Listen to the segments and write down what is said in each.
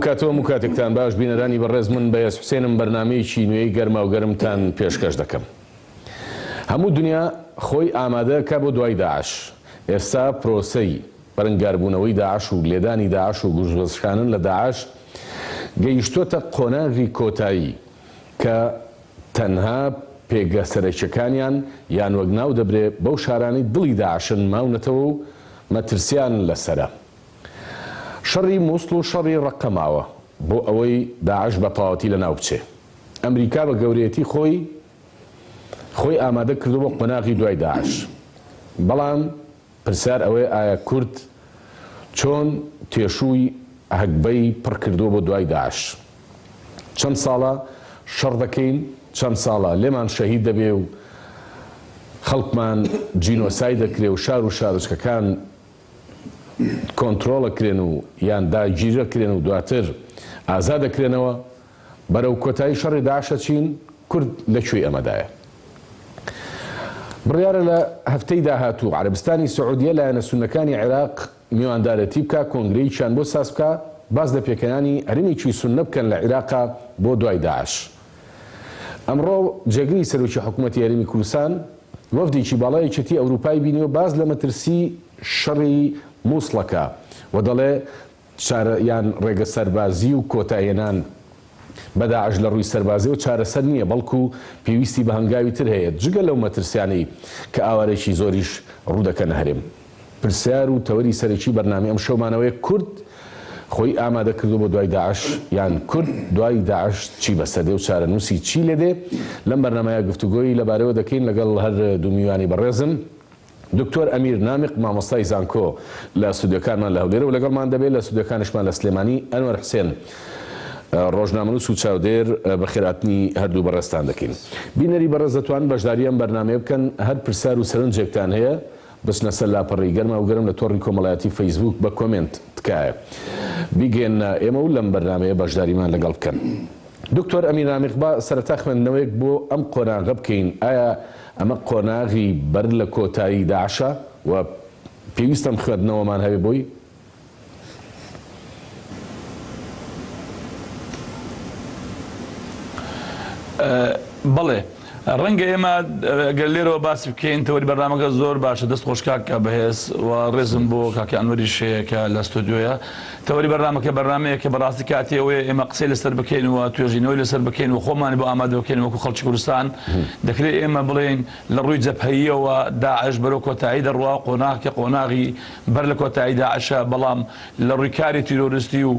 کاتەوە هەموو کاتێکتان باش بینەرانی بەڕێز من بەیەز حوسێنم بەرنامەیەکی نوێی گەرماوگەرمتان پێشکەش دەکەم. هەموو دنیا خۆی ئامادە کە بۆ دوای داعش. ئێستا پرۆسەی بەرنگاربوونەوەی داعش و لێدانی داعش و گورزوەشانن لە داعش گەیشتۆتە قۆناغی کۆتایی کە تەنها پێگە سەرەکیەکانیان یان وەک ناو دەبرێ بەو شارانەی دڵی داعشن ماونەتەوە و مەترسیان لەسەرە. شەڕی موسڵ و شەڕی ڕەققە ماوە بۆ ئەوەی داعش بە تەواوەتی لەناو بچێ. ئەمریکا بە گەورەیەتی خۆی خۆی ئامادە کردووە بۆ قۆناغی دوای داعش. بەڵام پرسیار ئەوەیە ئایا کورد چۆن تێشووی هەگبەی پڕ کردووە بۆ دوای داعش؟ چەند ساڵە شەڕ دەکەین، چەند ساڵە لێمان شەهید دەبێ و خەڵکمان جینۆساید دەکرێ و شار و شارۆچکەکان کۆنترۆڵەکرێن و یان داگیرەکرێن و دواتر ئازادەکرێنەوە، بەرەو کۆتایی شەڕی داعش ئەچین، کورد لە کوێی ئەمەدایە؟ بڕیارە لە هەفتەی داهاتوو عەرەبستانی سعودیە لایەنە سوننەکانی عێراق میواندارێتی بکا، کۆنگرەیەکیان بۆ ساز بکا، باس لە پێکهێنانی هەرێمێکی سوننە بکەن لە عیراقا بۆ دوای داعش. ئەمڕۆ جێگری سەرۆکی حکومەتی هەرێمی کوردستان وەفدێکی باڵای یەکێتی ئەوروپای بینیوە باس لە مەترسی شەڕی موسڵەکە و دەڵێ چارە یان ڕێگە سەربازی و کۆتایهێنان بە داعش لە ڕووی سەربازیەوە چارەسەر نییە بەڵکو پێویستی بە هەنگاوی تر هەیە جگە لەو مەترسیانەی کە ئاوارەیەکی زۆریش ڕوودەکەنە هەرێم. پرسیار و تەوەری سەرەکی بەرنامەی ئەمشەومان ئەوەیە کورد خۆی ئامادە کردووە بۆ دوای داعش یان کورد دوای داعش چی بەسەر دێ و چارەنووسی چی لێ دێ؟ لەم بەرنامەیە گفتوگۆی لەبارەوە دەکەین لەگەڵ هەر دوو میوانی بەڕێزم دکتۆر ئەمیر نامیق مامۆستای زانکۆ لە ستودیۆکانمان لە هەولێرەوە لەگەڵمان دەبێت، لە ستودیۆکانیشمان لە سلێمانی ئەنوەر حوسێن ڕۆژنامەنووس و چاودێر. بەخێرهاتنی هەردوو بەڕێزتان دەکەین. بینەری بەڕێز دەتوانن بەشداری ئەم بەرنامەیە بکەن، هەر پرسیار و سەرنجێکتان هەیە بچنە سەر لاپەڕەی گەرماوگەرم لە تۆڕی کۆمەڵایەتی فەیسبووک بە کۆمێنت تکایە بیگەیەننە ئێمە و لەم بەرنامەیە بەشداریمان لەگەڵ بکەن. دکتۆر ئەمیر نامیق با سەرەتا خوێندنەوەیەک بۆ ئەم قۆناغە بکەین، ئایا ئەمە قۆناغی بەر لە کۆتایی داعشە و پێویستە ئەم خوێندنەوەمان هەبێ بۆی؟ بەڵێ ڕەنگە ئێمە گەر لێرەوە باسی بکەین تەوەری بەرنامەکە زۆر باشە دەست خۆش کاک بەهێز و ڕێزم بۆ کاکە ئەنوەریش هەیە کە لە ستۆدیۆیە تەوەری بەرنامەکە بەرنامەیەکە بەڕاستی کاتی ئەوەیە ئێمە قسەی لەسەر بکەین و توێژینەوەی لەسەر بکەین و خۆمانی بۆ ئامادە بکەین وەکو خەڵکی کوردستان دەکرێت ئێمە بڵێین لە ڕووی جەبهەییەوە داعش بەرەو کۆتایی دەڕوا قۆناغ کە قۆناغی بەر لە کۆتایی داعشە بەڵام لە ڕووی کاری تیرۆریستی و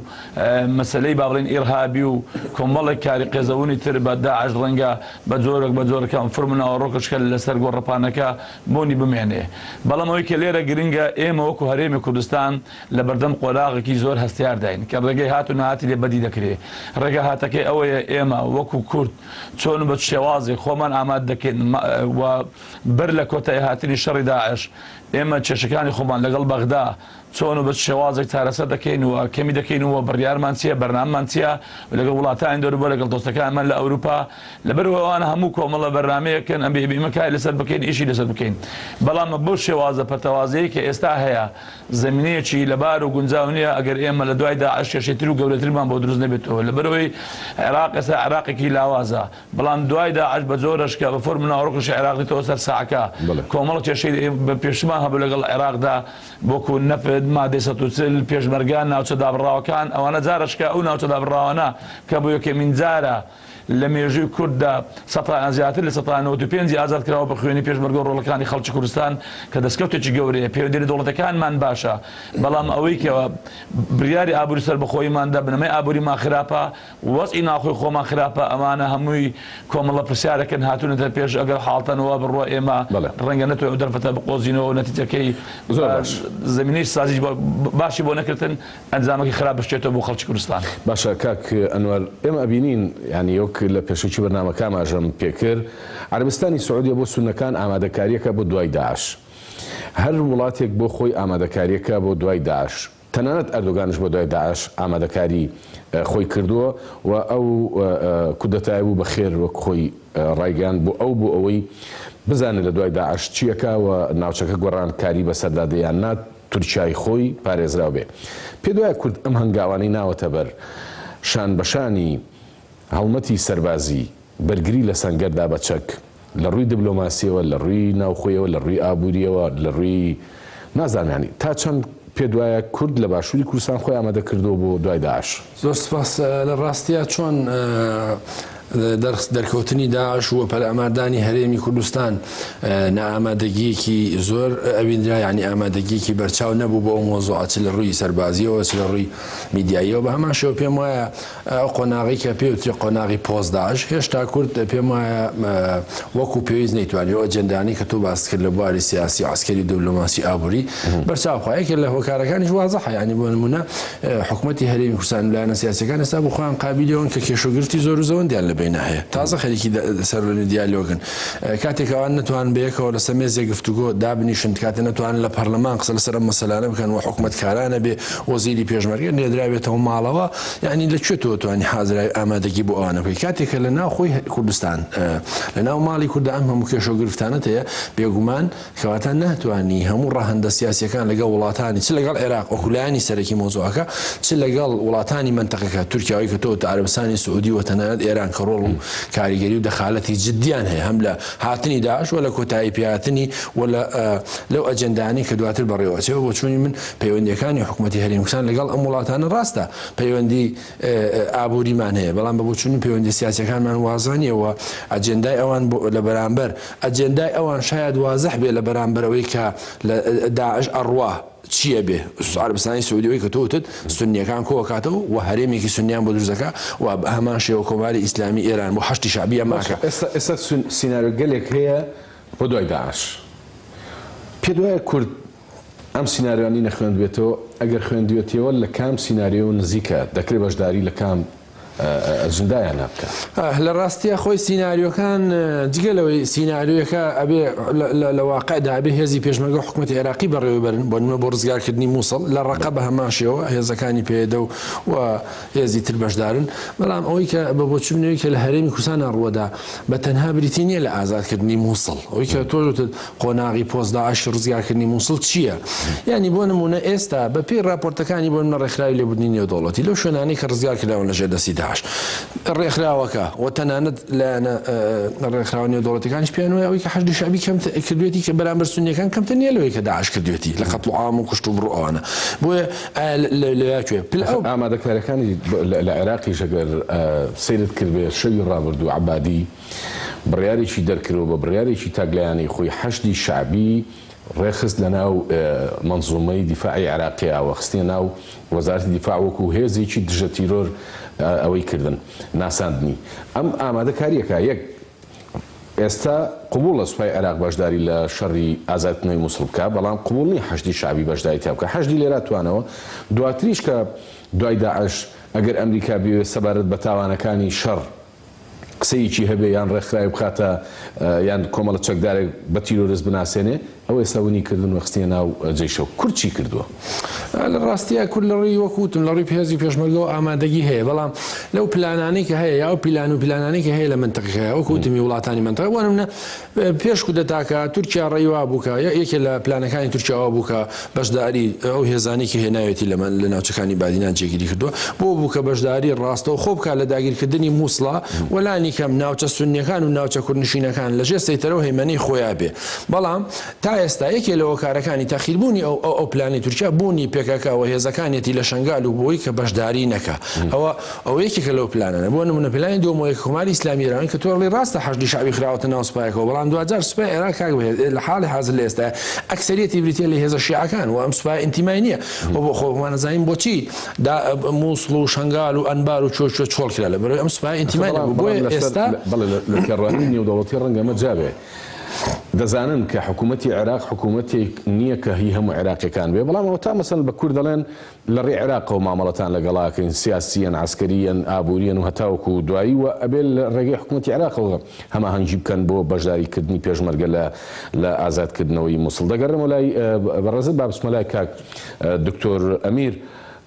مەسەلەی با بڵێین ئیرهابی و کۆمەڵێک کاری قێزەونی تر بە داعش ڕەنگە بە جۆرێک بە جۆرەکان فرم و ناوەڕۆکش کە لەسەر گۆڕەپانەکە بۆنی بمێنێ بەڵام ئەوەی کە لێرە گرنگە ئێمە وەکو هەرێمی کوردستان لە بەردەم قۆناغێکی زۆر هەستیارداین کە ڕێگەی هات و نەهاتی لێ بەدی دەکرێ. ڕێگە هاتەکەی ئەوەیە ئێمە وەکو کورد چۆن و بە چ شێوازێک خۆمان ئامادە دەکەین و بەر لە کۆتایی هاتنی شەڕی داعش ئێمە کێشەکانی خۆمان لەگەڵ بەغدا چۆن و بە چ شێوازێک چارەسەر دەکەین و کەمی دەکەین و بڕیارمان چییە، بەرنامەمان چییە لەگەڵ وڵاتانی دەوروبەر، لەگەڵ دۆستەکانمان لە ئەوروپا. لەبەرئەوەی ئەوانە هەموو کۆمەڵە بەرنامەیەکن ئەبێ ئێمە کاری لەسەر بکەین، ئیشی لەسەر بکەین. بەڵام بەو شێوازە پەرتەوازەیەی کە ئێستا هەیە زەمینەیەکی لەبار و گونجاو نییە ئەگەر ئێمە لە دوای داعش کێشەی تر و گەورەترمان بۆ دروست نەبێتەوە لەبەرئەوەی عێراق ئێستا عێراقێکی لاوازە بەڵام دوای داعش بە جۆرەش کە بە فۆرم و ناوەڕۆکیش عێراق دێتەوە سەر ساکە کۆمەڵە کێشەی پێشمان هەبوو لەگەڵ عێراقدا وەکو نەفت مادەی 140 پێشمەرگە ناوچە دابڕاوەکان ئەوانە جارەشکە ئەو ناوچە دابڕاوانە کە بۆ یەکەمین جارە لە مێژووی کورددا سەتا یان زیاتر لە سەتا 95 ی ئازاد کراوە بە خوێنی پێشمەرگە و ڕۆڵەکانی خەڵکی کوردستان کە دەستکەوتێکی گەورەیە پەیوەندی لە دەوڵەتەکانمان باشە بەڵام ئەوەی کە بڕیاری ئابووری سەربەخۆییمان دا بنەمای ئابووریمان خراپە وەزعی ناوخۆی خۆمان خراپە ئەمانە هەمووی کۆمەڵە پرسیارێکن هاتوونەتە پێش ئەگەر حاڵتەن وا بڕوا ئێمە ڕەنگە نەتوانین ئەو دەرفەتە بقۆزینەوە و نەتیجەکەی زۆر باش زەمینەی سازیش باشی بۆ نەکردن ئەنجامەکەی خراپ بشکێتەوە بۆ خەڵکی کوردستان. باشە کاک ئەنوەر ئێمە ئەبینین یانی وەک لە پێشەکی بەرنامەکە ئاماژەم پێکرد عەرەبستانی سعودیە بۆ سوننەکان ئامادەکاریەکە بۆ دوای داعش هەر وڵاتێک بۆ خۆی ئامادەکاریەکە بۆ دوای داعش تەنانەت ئەردۆگانش بۆ دوای داعش ئامادەکاری خۆی کردووە و ئەو کودەتایە بوو بە خێر وەک خۆی ڕایگەیاند بۆ ئەو بۆ ئەوەی بزانێت لە دوای داعش چیەکا و ناوچەکە گۆڕانکاری بەسەردا دێ یان نا تورکیای خۆی پارێزراو بێ. پێت وایە کورد ئەم هەنگاوانەی ناوەتە بەر شان بەشانی هەڵمەتی سەربازی، بەرگری لە سەنگەردا بە چەک، لە ڕووی دبلۆماسیەوە، لە ڕووی ناوخۆیەوە، لە ڕووی ئابووریەوە، لە ڕووی نازانم یانی تا چەند پێت وایە کورد لە باشووری کوردستان خۆی ئامادە کردووە بۆ دوای داعش؟ زۆر سپاس. لە ڕاستیا چۆن دەرکەوتنی داعش و پەلاماردانی هەرێمی کوردستان نائامادەگییەکی زۆر ئەبیندرا، یانی ئامادەگییەکی بەرچاو نەبوو بۆ ئەو مەوزوعە چ لە ڕووی سەربازییەوە چ لە ڕووی میدیاییەوە. بە هەمان شێوە پێم وایە ئەو قۆناغەی کە پێی وترێ قۆناغی پۆست داعش هێشتا کورد پێم وایە وەکو پێویست نەیتوانی ئەو ئەجێندانەی کە تۆ باست کرد لە بواری سیاسی و عەسکەری و دبلۆماسی ئابووری بەرچاو بخا. یەکێ لە هۆکارەکانیش وازحە، یانی بۆ نموونە حکومەتی هەرێمی کوردستان و لایەنە سیاسیەکان ئێستا بۆ خۆیان قابیلی ئەوەن کە کێشە و گرفتی زۆر و زەوەندیان لە بەینا هەیە، تازە خەریکی سەرلەنوێ دیالۆگن. کاتێک ئەوان نەتوانن بەیەکەوە لەسەر مێزێک گفتوگۆ دابنیشن، کاتێ نەتوانن لە پەرلەمان قسە لەسەر ئەم مەسەلانە بکەن و حکومەت کارا نەبێ، وەزیری پێشمەرگە نێردرابێتەوە ماڵەوە، یانی لە کوێ تۆ توانی حازراوی ئامادەگی بۆ ئەوانە بکەی؟ کاتێک کە لە ناو خۆی کوردستان، لە ناو ماڵی کورددا ئەم هەموو کێشە و گرفتانەت هەیە، بێگومان کەواتە ناتوانی هەموو ڕەهەندە سیاسیەکان لەگەڵ وڵاتانی چ لەگەڵ عێراق وەکو لایەنی سەرەکی مەوزوعەکە چ لەگەڵ وڵاتانی مەنتەقەکە تورکیا وەی کە تۆ وتت عەرەبستانی سعودی و تەنانەت ئێران کە ڕۆڵ و کاریگەری و دەخالەتی جدیان هەیە هەم لە هاتنی داعش و لە کۆتایی پێهاتنی و لە لەو ئەجێندایانەی کە دواتر بەڕێوە ئەچێ. بە بۆچوونی من پەیوەندیەکانی حکومەتی هەرێمی کوردستان لەگەڵ ئەم وڵاتانە ڕاستە پەیوەندی ئابووریمان هەیە، بەڵام بە بۆچوونی پەیوەندییە سیاسییەکانمان وازح نییە و ئەجێندای ئەوان لە بەرامبەر ئەجێندای ئەوان شایەد وازح بێ لە بەرامبەر ئەوەی کە لە داعش ئەڕوا چییە بێ عەرەبستانی سعودی ئەوەی کە تۆ وتت سوننییەکان کۆئەکاتەوە و هەرێمێکی سوننیان بۆ دروست دەکا و بە هەمان شێوە کۆماری ئیسلامی ئێران بۆ حەشدی شەعبی ئەمە باشە ئەکا. ئێستا ئێستا سیناریۆگەلێک هەیە بۆ دوای داعش پێت وایە کورد ئەم سیناریۆانەی نەخوێندبێتەوە، ئەگەر خوێندویەتیەوە لە کام سیناریۆ نزیکە، دەکرێت بەشداری لە کام ئەجندایانە بکات؟ لە ڕاستیا خۆی سیناریۆکان جگە لەوەی سیناریۆیەکە ئەبێ لە واقعدا ئەبێ هێزی پێشمەرگە و حکومەتی عێراقی بەڕێوەی بەرن، بۆ نمونە بۆ ڕزگارکردنی موسڵ لە ڕەقە بە هەمان شێوە هێزەکانی پەیەدە و هێزی تر بەشدارن، بەڵام ئەوەی کە بە بۆچوونی ئەوەی کە لە هەرێمی کوردستانا ڕووەدا بە تەنها بریتی نییە لە ئازادکردنی موسڵ، ئەوەی کە تۆ وتت قۆناغی پۆست داعشی ڕزگارکردنی موسڵ چییە؟ یانی بۆ نموونە ئێستا بە پێی ڕاپۆرتەکانی بۆ نمونە ڕێکخراوی لێبوردنی نێودەوڵەتی لەو شوێنانەی کە ڕزگار کراون لە ژێر دەستی داعش ڕێکخراوەکە و تەنانەت لایەنە ڕێکخراوە نێودەوڵەتیەکانیش پێیان وایە ئەوەی کە حەشدی شەعبی کەم کردوێتی کە بەرامبەر سونیەکان کەمتر نییە لەوەی کە داعش کردوێتی لە قەتڵ و عام و کوشت و بڕ و ئەوانە بۆیە ئایا لەویا کوێ پل ئەو ئامادەکاریەکانی لە عێراقیش ئەگەر سەیرت کردبێ شەوی ڕابردوو عەبادی بڕیارێکی دەرکرد و بە بڕیارێکی تاکلایەنەی خۆی حەشدی شەعبی ڕێکخست لە ناو مەنزومەی دیفاعی عێراقیا و خستنیە ناو وەزارەتی دیفاع وەکو هێزێکی دژە تیرۆر ئەوەی کردن ناساندنی ئەم ئامادەکاریەکە یەک ئێستا قبوڵە سوپای عێراق بەشداری لە شەڕی ئازادکردنەوەی موسڵ بکا بەڵام قبوڵ نیە حەشدی شەعبی بەشداری تیا بکا حەشدی لێرا توانەوە دواتریش کە دوای داعش ئەگەر ئەمریکا بیەوێ سەبارەت بە تاوانەکانی شەڕ قسەیەکی هەبێ یان ڕێکخراوی بخاتە یان کۆمەڵە چەکدارێک بە تیرۆرست بناسێنێ ئەو ئێستا ونی کردن و خستنیە ناو جەیشەوە کورد چی کردووە؟ لە ڕاستیا کورد لە ڕووی وەک وتم لە ڕووی هێزی پێشمەرگەوە ئامادەگی هەیە بەڵام لەو پلانانەی کە هەیە یا ئەو پیلان و پیلانانەی کە هەیە لە مەنتەقەکە وەک وتم وڵاتانی مەنتەقە بۆ نمونە پێش کودەتاکە تورکیا ڕێی وابوو کە یەکێ لە پلانەکانی تورکیا ئەوە بوو کە بەشداری ئەو هێزانەی کە هێناوێتی لە لە ناوچەکانی بادینان جێگیری کردووە بۆ بوو کە بەشداری ڕاستەوخۆ بکات لە داگیرکردنی موسڵا و لانی کەم ناوچە سوننیەکان و ناوچە کوردنشینەکان لە ژێر سەیتەرە و هەیمەنەی خۆیا بێ بەڵام تا ئێستا یەکێ لە هۆکارەکانی تەخیربوونی ئەو ئەو ئەو پلانەی تورکیا بوونی پێکەکە و هێزەکانیەتی لە شەنگال و بۆی کە بەشداری نەکا ئەوە ئەوە یەکێکە لەو پلانانە. بۆ نموونە پلانی دووەم ئەوەیە کە کۆماری ئیسلامی ئێران کە تۆ ئەڵێی ڕاستە حەشدی شەعبی خراوەتە ناو سوپایەکەوە بەڵام دواجار سوپای عێراق کاک بەهێز لە حاڵی حازر لە ئێستایا ئەکسەریەتی بریتیە لە هێزە شیعەکان و ئەم سوپایە ئینتیمای نییە و بۆ خۆمان ئەزانین بۆچی دا مووسڵ و شەنگال و ئەنبار و کوێ کوێ چۆڵ کرا لەبەرئەوەی ئەم سوپایە ئینتیمای نەبوو بۆیە ئێستا بەڵێ لە تێڕوانینی نێودەوڵەتی ڕەنگە ئەمە جا بێ دەزانن کە حکوومەتی عێراق حکوومەتێک نییە کە هی هەموو عێراقیەکان بێ بەڵام ئەوەتا مەسەلەن بە کورد دەڵێن لە ڕێی عێراقەوە مامەڵەتان لەگەڵا ئەکەین سیاسییەن، عەسکەرییەن، ئابوورییەن و هەتاوەکو دوایی و ئەبێ لە ڕێگەی حکومەتی عێراقەوە هەماهەنگی بکەن بۆ بەشداری کردنی پێشمەرگە لە لە ئازادکردنەوەی موسڵ. دەگەڕێمەوە لای بەڕێزت با بچمە لای کاک دکتۆر ئەمیر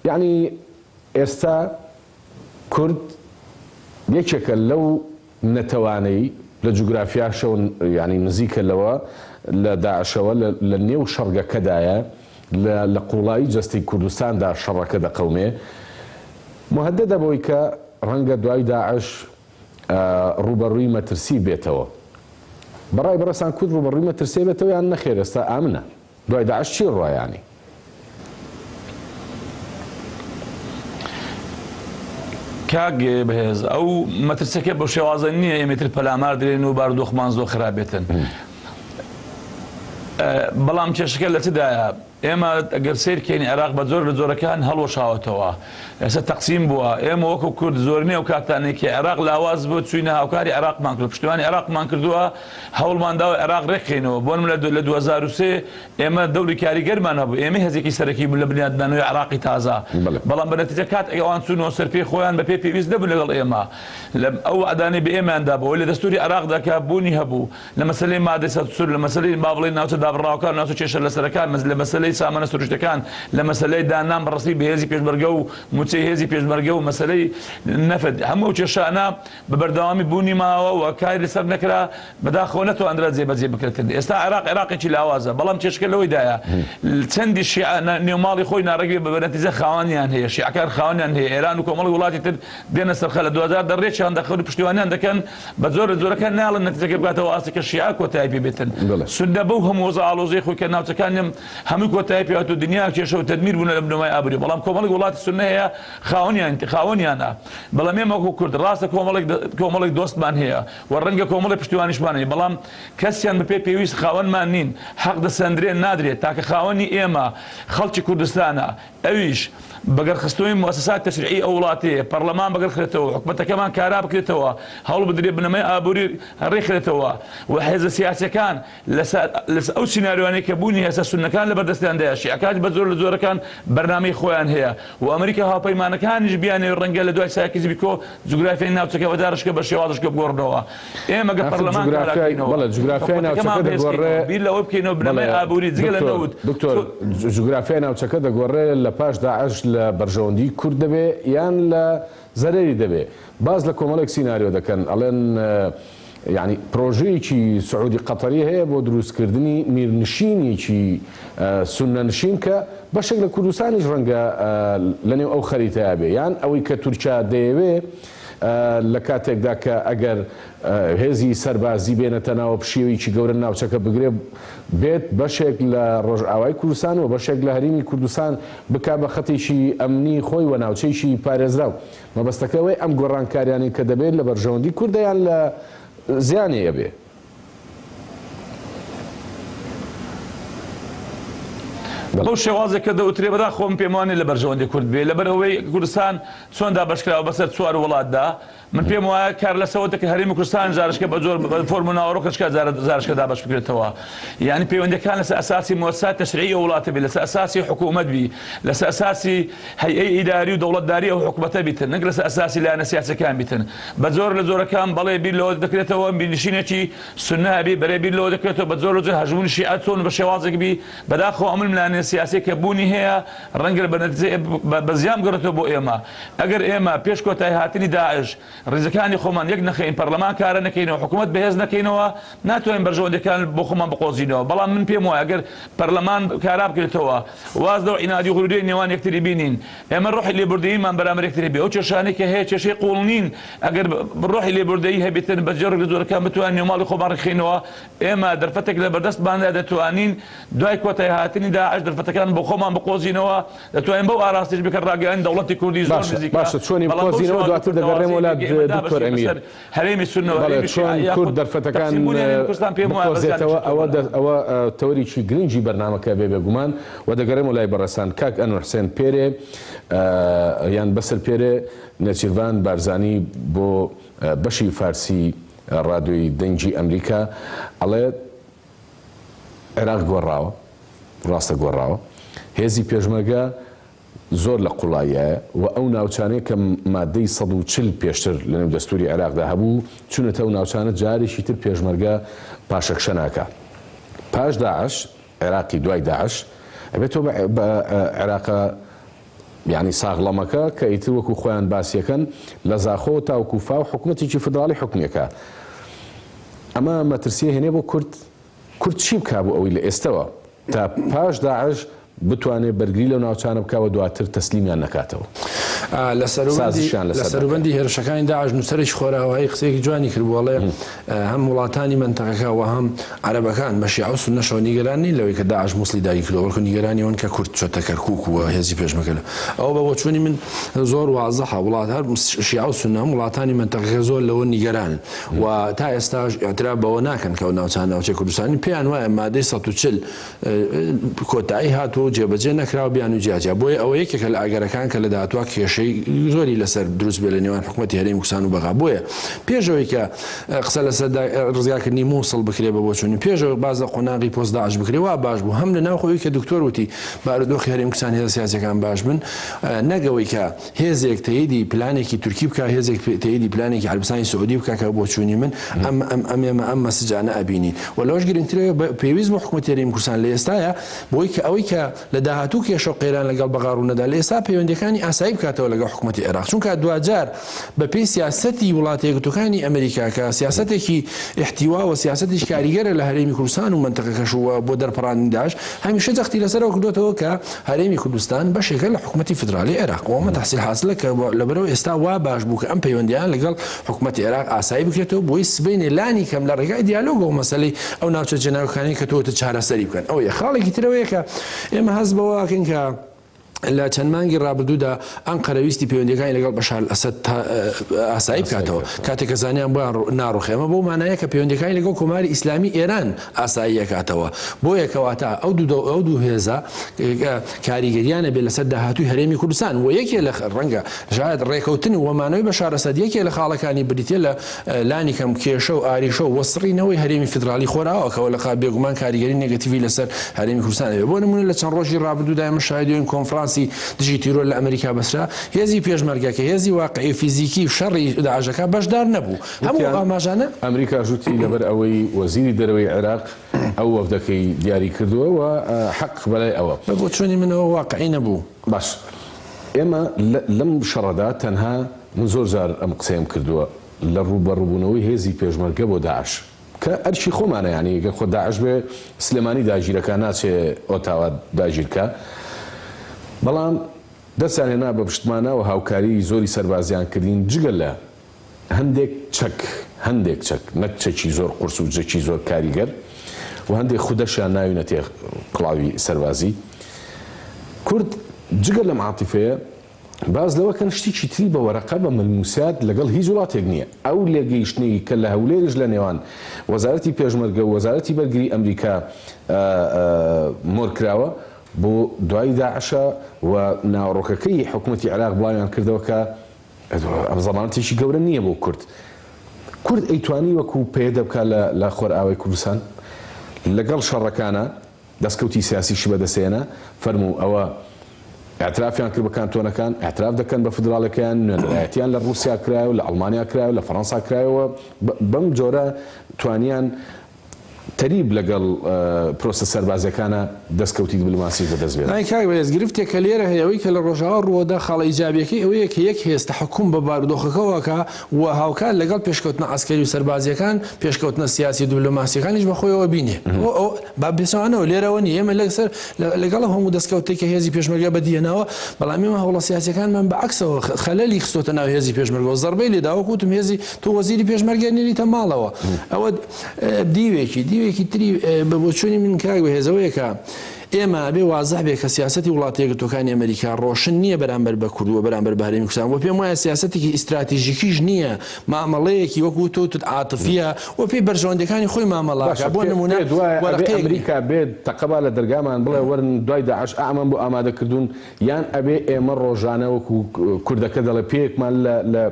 یەعنی ئێستا کورد یەکێکە لەو نەتەوانەی لە جوگرافیاشەوە یانی نزیکە لەوە لە داعشەوە لە نێو شەڕگەکەدایە لە لە قوڵایی جەستەی کوردستاندا شەڕەکە دەقەومێ. موهەدەدە بەوەی کە ڕەنگە دوای داعش ڕووبەڕووی مەترسی بێتەوە. بەڕای بەڕێزتان کورد ڕووبەڕووی مەترسی بێتەوە یان نەخێر ئێستا ئامنە؟ دوای داعش چی ڕوا یانی؟ کاک بەهێز ئەو مەترسەکە بەو شێوازە نییە ئێمە تر پەلامار درێن و بارودۆخمان زۆر خراپ بێتن بەڵام کێشەکە لە چدایە ئێمە گەر سەیر کەین عێراق بە جۆر لە جۆرەکان هەڵوەشاوەتەوە ئێستا تەقسیم بووە ئێمە وەکو کورد زۆرینەی ئەو کاتانەی کە عێراق لاواز بوو چوینە هاوکاری عێراقمان کرد پشتیوانی عێراقمان کردووە هەوڵمان داوە عێراق ڕێکخەینەوە بۆ نمونە لە 2003 ئێمە دەوری کاریگەرمان هەبوو ئێمە هێزێکی سەرەکی بوو لە بنیادنانەوەی عێراقی تازە بەڵام بە نەتیجە کاتێک ئەوان چوونەوە سەر پێی خۆیان بە پێی پێویست نەبوون لەگەڵ ئێمە لە ئەو وەعدانەی بە ئێمەیان دابوو لە دەستوری عێراقدا کە بوونی هەبوو لە مەسەلەی مادەی 140 لە مەسەلەی با بڵێین ناوچە دابڕاوەکان ناوچە کێشە لەسەرەکان لە مەسەلەی سامانە سروشتەکان لە مەسەلەی دانان بە ڕەسمی بە هێزی پێشمەرگە و مووچەی هێزی پێشمەرگە و مەسەلەی نەفت هەموو ئەو کێشانە بە بەردەوامی بوونی ماوە و کاری لەسەر نەکرا بەداخەوە نەتواندرا جێبەجێ بکرێتن ئێستا عێراق عێراقێکی لاوازە بەڵام کێشەکە لەوەیدایە چەندی شیعە نێو ماڵی خۆی ناڕێک بێ بە نەتیجە خاوەنیان هەیە شیعەکان خاوەنیان هەیە ئێران و کۆمەڵی وڵاتی تر دێنە سەرخە لە 2010 ڕێکیان دەخەن و پشتیوانیان دەکەن بە جۆر لە جۆرەکان ناڵن نەتیجەکە بگاتەوە ئاستی کە شیعە کۆتایی پێ بێتن سوننە بەو هەموو وەزع ئاڵۆزیی خۆی کە ناوچەکانیان هەمووی کۆتایی پێ هاتوو دنیا کێشە و تەدمیر بوونە لە بنەمای ئابووری بەڵام کۆمەڵێک وڵاتی سوننە هەیە خاوەنیان خاوەنیانە بەڵام ئێمە وەکو کورد ڕاستە کۆمەڵێک کۆمەڵێک دۆستمان هەیە و ڕەنگە کۆمەڵێک پشتیوانیشمان هەیە بەڵام کەسیان بەپێ پێویست خاوەنمان نین حەق دەسەندرێ نادرێت تاکە خاوەنی ئێمە خەڵکی کوردستانە ئەویش بەگەڕخستنەوەی موئەسەسات تەشریعی ئەو وڵاتەیە، پەڕلەمان بەگەڕخرێتەوە، حکومەتەکەمان کارا بکرێتەوە، هەوڵ بدرێت بنەمای ئابووری ڕێکخرێتەوە و حێزە سیاسیەکان لەسەر ئەو سیناریۆانەی کە بوونی هەیە سوننەکان لەبەردەستیاندایە، شیعەکانیش بە جۆر لە جۆرەکان بەرنامەی خۆیان هەیە و ئەمریکا و هاوپەیمانەکانیش بیانەوێت ڕەنگە لە دوای سایکس بیکۆ جوگرافیای ناوچەکە بە دارشکە بە شێوازشکە بگۆڕنەوە. ئێمە گەر ئاخر پەرلەمان کارا جوگرافیای بکەینەوە، بەڵێ جوگرافیای حکومەتەکەمان ناوچەکە بەهێز دەگۆڕێ بکەینەوە، بیر لەوە بکەینەوە بەڵێ بنەمای ئابووری جگە لە دکتۆر نەوت دکتۆر چۆن جوگرافیای ناوچەکە دەگۆڕێ لە پاش داعش لە بەرژەوەندی کورد دەبێ یان لە زەرەری دەبێ باس لە کۆمەڵێک سیناریۆ دەکەن ئەڵێن یانی پرۆژەیەکی سعودی قەتەری هەیە بۆ دروستکردنی میرنشینێکی سوننەنشین کە بەشێک لە کوردستانیش ڕەنگە لەنێو ئەو خەریتەیا بێ یان ئەوەی کە تورکیا دەیەوێ لە کاتێکدا کە ئەگەر هێزی سەربازی بێنێتە ناوە پشێویی گەورە ناوچەکە بگرێ بێت بەشێک لە ڕۆژئاوای کوردستان و بەشێک لە هەریمی کوردستان بکا بە خەتێکی ئەمنی خۆی و ناوچەیەکی پارێزراو. مەبەستەکە ئەوەیە ئەم گۆڕانکاریانەی کە دەبێت لە بەرژەوەندی کوردە یان لە زیانی ئەبێ؟ بەو شێوازێک کە دەوترێ بەداخەوە من پێم وانیە لە بەرژەوەندی کورد بێ لەبەر ئەوەی کوردستان چۆن دابەشکراوە بەسەر چوار وڵاتدا من پێم وایە کار لەسەوە دەکرێت هەرێمی کوردستان جارشکە بە جۆر بە فۆرم و ناوەڕۆکەشکە جارشکە دابەش بکرێتەوە یعنی پەیوەندەکان لەسەر ئەساسی موسسات تەشریعی ئەو وڵاتە بی لەسەر ئەساسی حکوومەت بی لەسەر ئەساسی هەیئەی ئیداری و دەوڵەتداری ئەو حکوومەتە بیتن نەک لەسەر ئەساسی لایەنە سیاسیەکان بیتن بە جۆر لە جۆرەکان بەڵێ بیر لەوە دەکرێتەوە میرنشینێکی سوننە هەبی بەرێ بیر لەوە دەکرێتەوە بە جۆر لە جۆر هەژموونی شیعە چۆن بە شێوازێک بی بەداخەوە ئەم ململانێ سیاسیە کە بوونی هەیە ڕەنگە بە نەتیجە بە زیان بگەڕێتەوە بۆ ئێمە ئەگەر ئێمە پێش کۆتایی هاتنی داعش ڕیزەکانی خۆمان یەک نەخەین پەرلەمان کارە نەکەینەوە حکوومەت بەهێز نەکەینەوە ناتوانین بەرژەوەندیەکان بۆ خۆمان بقۆزینەوە بەڵام من پێم وایە ئەگەر پەرلەمان کارا بکرێتەوە واز لەو عینادی و غروریەی نێوان یەکتری بینین ئێمە ڕۆحی لێبوردەییمان بەرامبەر یەکتری بێ ئەو کێشانەی کە هەیە کێشەی قووڵ نین ئەگەر ڕۆحی لێبوردەیی هەبێتن بە جۆرێک لە جۆرەکان بتوانین نێوماڵی خۆمان ڕێکخەینەوە ئێمە دەرفەتێک لە بەردەستماندا دەتوانین دوای کۆتایی هاتنی داعش دەرفەتەکان بۆ خۆمان بقۆزینەوە دەتوانین بەو ئاراستەیش بکەن ڕاگەیاندنی دەوڵەتی کوردی زۆر باشە نزیکە باشە چۆنی بەڵام بەو بقۆزینەوە شێوازە دواتر دەگەڕێمەوە پەرتەوازەیە لات کە ئێمە دکتۆر دابەشین ئەمیر بەسەر هەرێمی سوننە و بەڵێ هەرێمی شیعە چۆن کورد یاخود دەرفەتەکان تەقسیم بوونی هەرێمی کوردستان پێم وایە بە زیان بقۆزێتەوە دەچێتەوە ئەوە بەلامەوە. ئەوە تەوەرێکی گرنگی بەرنامەکە بێ بێگومان و دەگەڕێمەوە لای بەڕێزتان کاک ئەنوەر حسێن پێرێ یان بەسر پێرێ نێچیرڤان بارزانی بۆ بەشی فارسی ڕادیۆی دەنگی ئەمریکا ئەڵێ عێراق گۆڕاوە، ڕاستە گۆڕاوە، هێزی پێشمەرگە زۆر لە قوڵاییایە و ئەو ناوچانەی کە مادەی 140 پێشتر لەنێو دەستوری عێراقدا هەبوو چونەتە ئەو ناوچانە جارێکی تر پێشمەرگە پاشەکشە ناکا پاش داعش عێراقی دوای داعش ئەبێتەوە بە عێراقە یانی ساغڵەمەکە کە ئیتر وەکو خۆیان باسیەکەن لە زاخۆ تاوەکو فاو حکومەتێکی فدراڵی حوکمیەکا ئەمە مەترسیە هێنێ بۆ کورد؟ کورد چی بکا بۆ ئەوەی لە ئێستەوە تا پاش داعش بتوانێ بەرگری لەو ناوچانە بکا و دواتر تەسلیمیان نەکاتەوە. لە سەروبەندی سازشیان لە لەسەر نەکا. سەروبەندی هێرشەکانی داعش نووسەرێکی خۆرئاوایی قسەیەکی جوانی کردبوو ئەڵێ هەم وڵاتانی مەنتەقەکە و هەم عەرەبەکان بە شیعە و سوننەشەوە نیگەران نین لەوەی کە داعش موسڵی داگیر کردووە بەڵکو نیگەرانی ئەوەن کە کورد چۆتە کەرکوک و هێزی پێشمەرگە لە ئەوە بە بۆچوونی من زۆر وازحە وڵات هەر شیعە و سوننە هەم وڵاتانی مەنتەقەکە زۆر لەوە نیگەرانن و تا ئێستاش ئیعتراف بەوە ناکەن کە ئەو ناوچانە ناوچەی کوردستانین پێیان وایە مادەی 140 کۆتایی هاتووە و جێبەجێ نەکراوە بیانووی جیاجیا بۆیە ئەوە یەکێکە لە ئەگەرەکان کە لە داهاتووا کێشەی زۆری لەسەر دروست بێت لە نێوان حکومەتی هەرێمی کوردستان و بەغا بۆیە پێش ئەوەی کە قسە لەسەر ڕزگارکردنی مووسڵ بکرێ بە بۆچوونی پێش ئەوەی باس لە قۆناغی پۆست داعش بکرێ وا باش بوو هەم لە ناو خۆی کە دکتۆر وتی بارودۆخی هەرێمی کوردستان هێزە سیاسیەکان باش بن نەک ئەوەی کە هێزێک تەیدی پلانێکی تورکی بکا هێزێک تەیدی پلانێکی عەرەبستانی سعودی بکا کە بۆچوونی من ئەم ئەم ئەم ئێمە ئەم مەسجانە ئەبینین و لەوەش گرنگترە پێویست بۆ حکومەتی هەرێمی کوردستان لە ئێستایا بۆی کە ئەوەی کە لە داهاتوو کێشە و قەیران لەگەڵ بەغا ڕوونەدا لە ئێستا پەیوەندیەکانی ئاسایی بکاتەوە لەگەڵ حکومەتی عێراق چونکە دواجار بە پێی سیاسەتی وڵاتە یەکگرتووەکانی ئەمریکا کە سیاسەتێکی ئیحتیوا و سیاسەتێکی کاریگەرە لە هەرێمی کوردستان و مەنتەقەکەش و بۆ دەرپەڕاندنی داعش هەمیشە جەختی لەسەرەوە کردۆتەوە کە هەرێمی کوردستان بەشێکە لە حکومەتی فیدراڵی عێراق و ئەمە تەحسیل حاسلە کە لەبەرئەوە ئێستا وا باش بوو کە ئەم پەیوەندییانە لەگەڵ حکومەتی عێراق ئاسایی بکرێتەوە بۆی سبەینێ لانی کەم لە ڕێگای دیالۆگەوە مەسەلەی ئەو ناوچە جێناکۆکانەی کە تۆ وتت چارەسەری بکەن. ئەوەیە. خاڵێکی تر ئەوەیە کە ئێمە هەست بەوە ئەکەین کە لە چەند مانگی ڕابردوودا ئەنقەرە ویستی پەیوەندییەکانی لەگەڵ بەشار ئەسەد ئاسایی بکاتەوە کاتێک کە زانیان بۆیان ناڕوخێ ئەمە بەو مانایە کە پەیوەندییەکانی لەگەڵ کۆماری ئیسلامی ئێران ئاسایی ئەکاتەوە بۆیە کەواتە ئەو دوو ئەو دوو هێزە کاریگەریان ئەبێ لەسەر داهاتووی هەرێمی کوردستان و یەکێ لە ڕەنگە شاید ڕێکەوتن و مانەوەی بەشار ئەسەد یەکێ لە خاڵەکانی بریتیە لە لانی کەم کێشە و ئاریشە و وەسڕینەوەی هەرێمی فیدراڵی خۆرئاوا کەوە لە بێگومان کاریگەری نێگەتیڤی لەسەر هەرێمی کوردستان ئەبێ بۆ نمونە لە چەند ڕۆژی ڕابردوودا ئێمە شاهیدی کۆنفرانسی دژی تیرۆر لە ئەمریکا بەسرا هێزی پێشمەرگە کە هێزی واقعی و فیزیکی و شەڕی داعشەکە بەشدار نەبوو هەموو وتیان ئاماژانە. ئەمریکاش وتی لەبەر ئەوەی وەزیری دەرەوەی عێراق ئەو وەفدەکەی دیاری کردووە و حەق بەلای ئەوە. بە بۆچوونی من ئەوە واقعی نەبوو. باش ئێمە لەم شەڕەدا تەنها من زۆر جار ئەم قسەیەم کردووە لە ڕووبەڕووبوونەوەی هێزی پێشمەرگە بۆ داعش کە ئەرکی خۆمانە یانی گەر خۆ داعش بێ سلێمانی داگیرەکا ناچێ ئۆتاوا داگیرکا بەڵام دەستیان هێنا بە پشتمانا و هاوکاری زۆری سەربازیان کردین جگە لە هەندێک چەک، هەندێک چەک، نەک چەکی زۆر قورس و جەکی زۆر کاریگەر و هەندێک خودەشیان ناوینەتێ کڵاوی سەربازی. کورد جگە لەم عاتیفەیە باس لەوە کەن شتیکی تری بە وەرەقە بە ملموسات لەگەڵ هیچ وڵاتێک نییە. ئەو لێگەیشتنەی کە لە هەولێریش لە نێوان وەزارەتی پێشمەرگە و وەزارەتی بەرگری ئەمریکا مۆر کراوە بۆ دوای داعشە و ناوەڕۆکەکەی حکومەتی عێراق بڵاویان کردەوە کە ئەم زەمانەتێکی گەورە نییە بۆ کورد. کورد ئەیتوانی وەکو پەیەدە بکا لە لە خۆرئاوای کوردستان لەگەڵ شەڕەکانا دەستکەوتی سیاسیشی بەدەستهێنا فەرموو ئەوە ئیعترافیان کرد بە کانتۆنەکان ئیعتراف دەکەن بە فدراڵەکەیان نوێنەرایەتیان لە ڕووسیا کرایەوە لە ئەڵمانیا کرایەوە لە فەڕەنسا کرایەوە بەم جۆرە توانیان تەریب لەگەڵ پرۆسە سەربازیەکانا دەستکەوتی دبلۆماسیش بەدەست بێنن. ئای کاک بەهێز گرفتێک کە لێرە هەیە ئەوەی کە لە ڕۆژاوا ڕووەدا خاڵە ئیجابیەکەی ئەوەیە کە یەک هێز تەحەکوم بە بارودۆخەکەوە ئەکا و هاوکات لەگەڵ پێشکەوتنە عەسکەری و سەربازیەکان پێشکەوتنە سیاسی و دبلۆماسیەکانیش بە خۆیەوە بینێ ئەوە ئەوە با پێچەوانەوە لێرەوە نیە ئێمە لەسەر لەگەڵ ئەو هەموو دەستکەوتەی کە هێزی پێشمەرگە بەدیهێناوە بەڵام ئێمە هەوڵە سیاسیەکانمان بە عەکسەوە خەلەلی خستۆتە ناو هێزی پێشمەرگەوە زەربەی لێدا وەکو وتم هێزی تۆ وەزیری پێشمەرگە نێریتە ماڵەوە ئەوە دیوێکی دیوێکی تری بە بۆچوونی من کاک بەهێز ئەوەیە کە ئێمە ئەبێ وازح بێ کە سیاسەتی وڵاتە یەکگرتووەکانی ئەمریکا ڕۆشن نییە بەرامبەر بە کورد و بەرامبەر بە هەرێمی کوردستان و پێم وایە سیاسەتێکی ئیستراتیژیکیش نییە مامەڵەیەکی وەکو تۆ وتت عاتفیە و پێی بەرژەوەندیەکانی خۆی مامەڵە باشە ئەکا بۆ پێ نموونە پێت وایە ئەبێ وەرەقەیەک نییە. ئەمریکا بێت تەقەبا لە دەرگامان بڵێ وەرن دوای داعش ئەمان بۆ ئامادە کردوون یان ئەبێ ئێمە ڕۆژانە وەکو کوردەکە دەڵێ پێیەکمان لە لە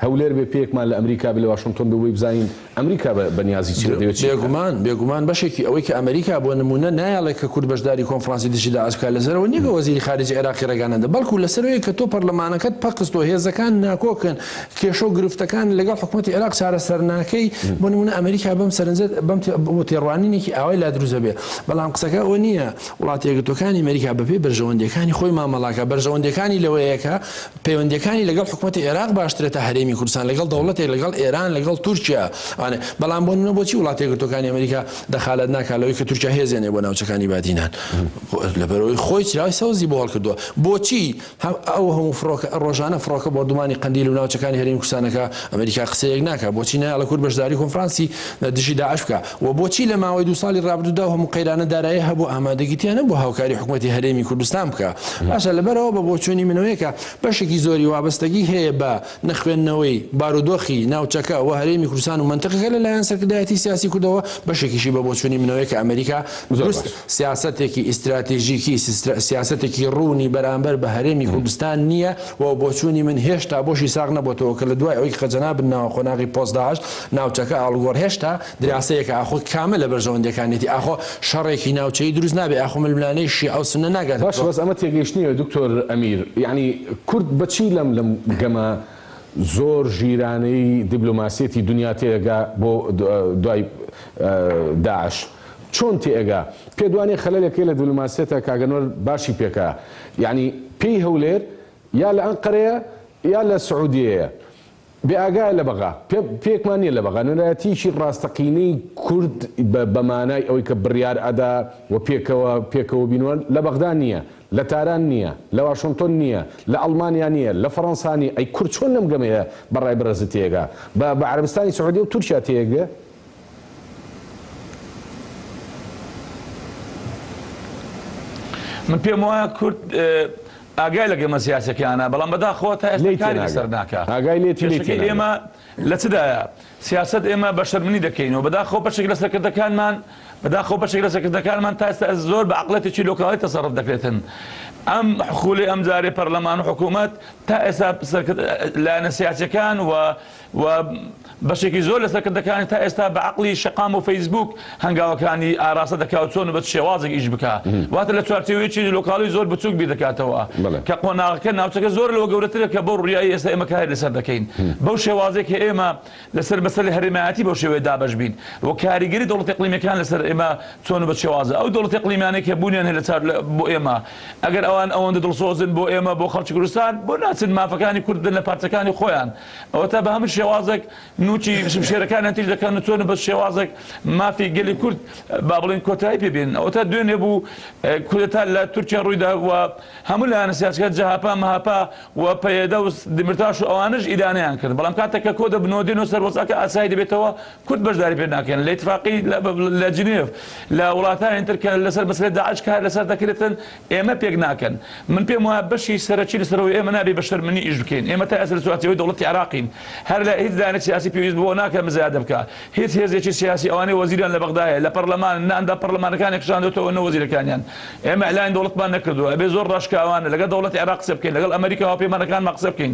هەولێر بێ پێیەکمان لە ئەمریکا بێ لە واشنتۆن بێ بۆی بزانین ئەمریکا بە بە نیازی چیە دەیەوێ چی بکات. بێگومان بێگومان بەشێکی ئەوەی کە ئەمریکا بۆ نموونە نایەڵێ کە کورد بەشداری کۆنفرانسی دژی داعش بکات لەسەر ئەوە نیە کە وەزیری خارجی عێراقی ڕێگا نەدا بەڵکو لەسەر ئەوەیە کە تۆ پەرلەمانەکەت پەکخستووە هێزەکان ناکۆکن کێشە و گرفتەکان لەگەڵ حکومەتی عێراق چارەسەر ناکەی بۆ نموونە ئەمریکا بەم سەرنجە بەم بۆ تێڕوانینێکی ئاوای لا دروست دەبێ بەڵام قسەکە ئەوە نیە وڵاتە یەکگرتووەکانی ئەمریکا بەپێی بەرژەوەندیەکانی خۆی مامەڵاکە بەرژەوەندیەکانی لەوەیە کە پەیوەندیەکانی لەگەڵ حکومەتی عێراق باشترە تا هەرێمی. هەرێمی کوردستان، لەگەڵ دەوڵەتێک، لەگەڵ ئێران، لەگەڵ تورکیا ئەوانە. بەڵام بۆ نمونە بۆچی وڵاتە یەکگرتووەکانی ئەمریکا دەخالەت ناکات لەوەی کە تورکیا هێز ئێنێ بۆ ناوچەکانی بادینان؟ لەبەرئەوەی خۆی چرای سەوزی بۆ هەڵکردووە. بۆچی ئەو هەموو فڕۆکە ڕۆژانە فڕۆکە بۆردومانی قەندیل و ناوچەکانی هەرێمی کوردستان ئەکا، ئەمریکا قسەیەک ناکا؟ بۆچی نایەڵێ کورد بەشداری کۆنفرانسی دژی داعش بکا؟ و بۆچی لە ماوەی دوو ساڵی ڕابردوودا و هەموو قەیرانە داراییە هەبوو ئامادەگی تیا نەبوو هاوکاری حکومەتی هەرێمی کوردستان بکا؟ باشە لەبەرئەوە بە بۆچوونی منەوەیە کە بەشێکی زۆری وابەستەگی هەیە بە نەخوێندنەوەی بارودۆخی ناوچەکە و هەرێمی کوردستان و مەنتقەکە لە لایەن سەرکردایەتی سیاسی کوردەوە، بەشێکیشی بە بۆچوونی منەوەیە کە ئەمریکا دروست سیاسەتێکی ئیستراتیژیکی، سیاسەتێکی ڕوونی بەرامبەر بە هەرێمی کوردستان نییە و بۆچوونی من هێشتا بۆشی ساغ نەبۆتەوە کە لە دوای ئەوەی کە جەنابت ناوە قۆناغی پۆست داعش ناوچەکە ئاڵوگۆڕ هێشتا دراسەیەکە ئاخۆ کامە لە بەرژەوەندیەکانیەتی ئاخۆ شەڕێکی ناوچەیی دروست نابێ ئاخۆ ململانێی شیعە و سوننە ناگاتە باشە بەس ئەمە تێگەیشتنیە دکتۆر ئەمیر یەعنی کورد بە چی لەم لەم گەمە زۆر ژیرانەی دیبلۆماسیەتی دنیا تێئەگا بۆ دوای داعش چۆن تێئەگا پێت وانیە خەلەلێک هەیە لە دیبلۆماسیەتە کاک ئەنوەر باشی پێکا یەعنی پێی هەولێر یا لە ئەنقەرەیە یا لە سعودیەیە بێ ئاگایە لە بەغا. پێ پێکمان نیە لە بەغا نوێنەرایەتیەکی ڕاستەقینەی کورد بە بە مانای ئەوەی کە بڕیار ئەدا و پێکەوە پێکەوە بینوە لە بەغدا نیە، لە تاران نیە، لە واشنتۆن نیە، لە ئەڵمانیا نیە، لە فەڕەنسا نیە، ئەی کورد چۆن لەم گەمەیە بە ڕای بەڕێزت تێئەگا؟ بە بە عەرەبستانی سعودیە و تورکیا تێئەگێ؟ من پێم وایە کورد ئاگای لە گەمە سیاسیەکانە بەڵام بەداخەوە تا ئێستا لێی کاری تێناگا. لەسەر ناکا. ئاگای لێتی لێی کێشەکەی تێناگا. ئێمە لە چدایە؟ سیاسەت ئێمە بە شەرمنی دەکەین و بەداخەوە بەشێک لە سەرکردەکانمان بەداخەوە بەشێک لە سەرکردەکانمان تا ئێستا زۆر بە عەقڵێتێکی لۆکاڵی تەسەڕف دەکرێتن. ئەم خولی ئەم جارەی پەرلەمان و حکوومەت تا ئێستا سەرکرد لایەنە سیاسیەکان و و بەشێکی زۆر لە سەرکردەکانی تا ئێستا بە عەقڵی شەقام و فەیسبووک هەنگاوەکانی ئاراستە دەکا و چۆن و بە چ شێوازێک ئیش بکا. واتە لە چوارچێوەیەکی لۆکاڵی زۆر بچووک بیر دەکاتەوە کە قۆناغەکە ناوچەکە زۆر لەوە گەورەترە کە بەو ڕوویایی ئێستا ئێمە کاری لەسەر دەکەین. بەو شێوازەی کە ئێمە لەسەر مەسەلەی هەرێمایەتی بەو شێوەیە دابەش بین و کاریگەری دەوڵەتە ئیقلیمیەکان لەسەر ئێمە چۆن و بە چ شێوازە. ئەو دەوڵەتە ئیقلیمیانەی کە بوونیان هەیە لە چار بۆ ئێمە ئەگەر ئەوان ئەوەندە دڵسۆزن بۆ ئێمە بۆ خەڵکی کوردستان بۆ ناچن مافەکانی کورد بدەن لە پارچەکانی خۆیان؟ ئەوەتا بە هەموو شێوازێک نوکی شمشێرەکانیان تیژ دەکەن و چۆن بە شێوازێک مافی گەلی کورد با بڵێین کۆتایی پێ بێنن. ئەوەتا دوێنێ بوو کودەتا لە تورکیا ڕوویدا و هەموو لایەنە سیاسیەکان جەهەپە، مەهەپە و پەیەدە و دەمیرتاش و ئەوانەش ئیدانەیان کرد. بەڵام کاتێک کە کۆ دەبنەوە دێنەوە سەر وەزعەکە ئاسایی دەبێتەوە کورد بەشداری پێ ناکەن. لە ئیتفاقی لە جنێف لە وڵاتانی تر کە لەسەر مەسەلەی داعش کار لەسەر دەکرێتن ئێمە پێک ناکەن. من پێم وایە بەشی سەرەکی لەسەرەوەی ئێمە نابێ بە شەرمنی ئیش بکەین. ئێمە تا ئێستا لە چوارچێوەی دەوڵەتی عێراقین. هەر لە هیچ لایەنێک سیاسی پێویست بەوە ناکات مزایدە بکا. هیچ هێزێکی سیاسی ئەوانەی وەزیریان لە بەغدا هەیە، لە پەرلەمانن، نە ئەندام پەرلەمانەکانیان کشاندۆتەوە نە وەزیرەکانیان. ئێمە ئیعلانی دەوڵەتمان نەکردووە. ئەبێ زۆر ڕاشکاوانە لەگەڵ دەوڵەتی عێراق قسە بکەین، لەگەڵ ئەمەریکا و هاوپەیمانەکانمان قسە بکەین.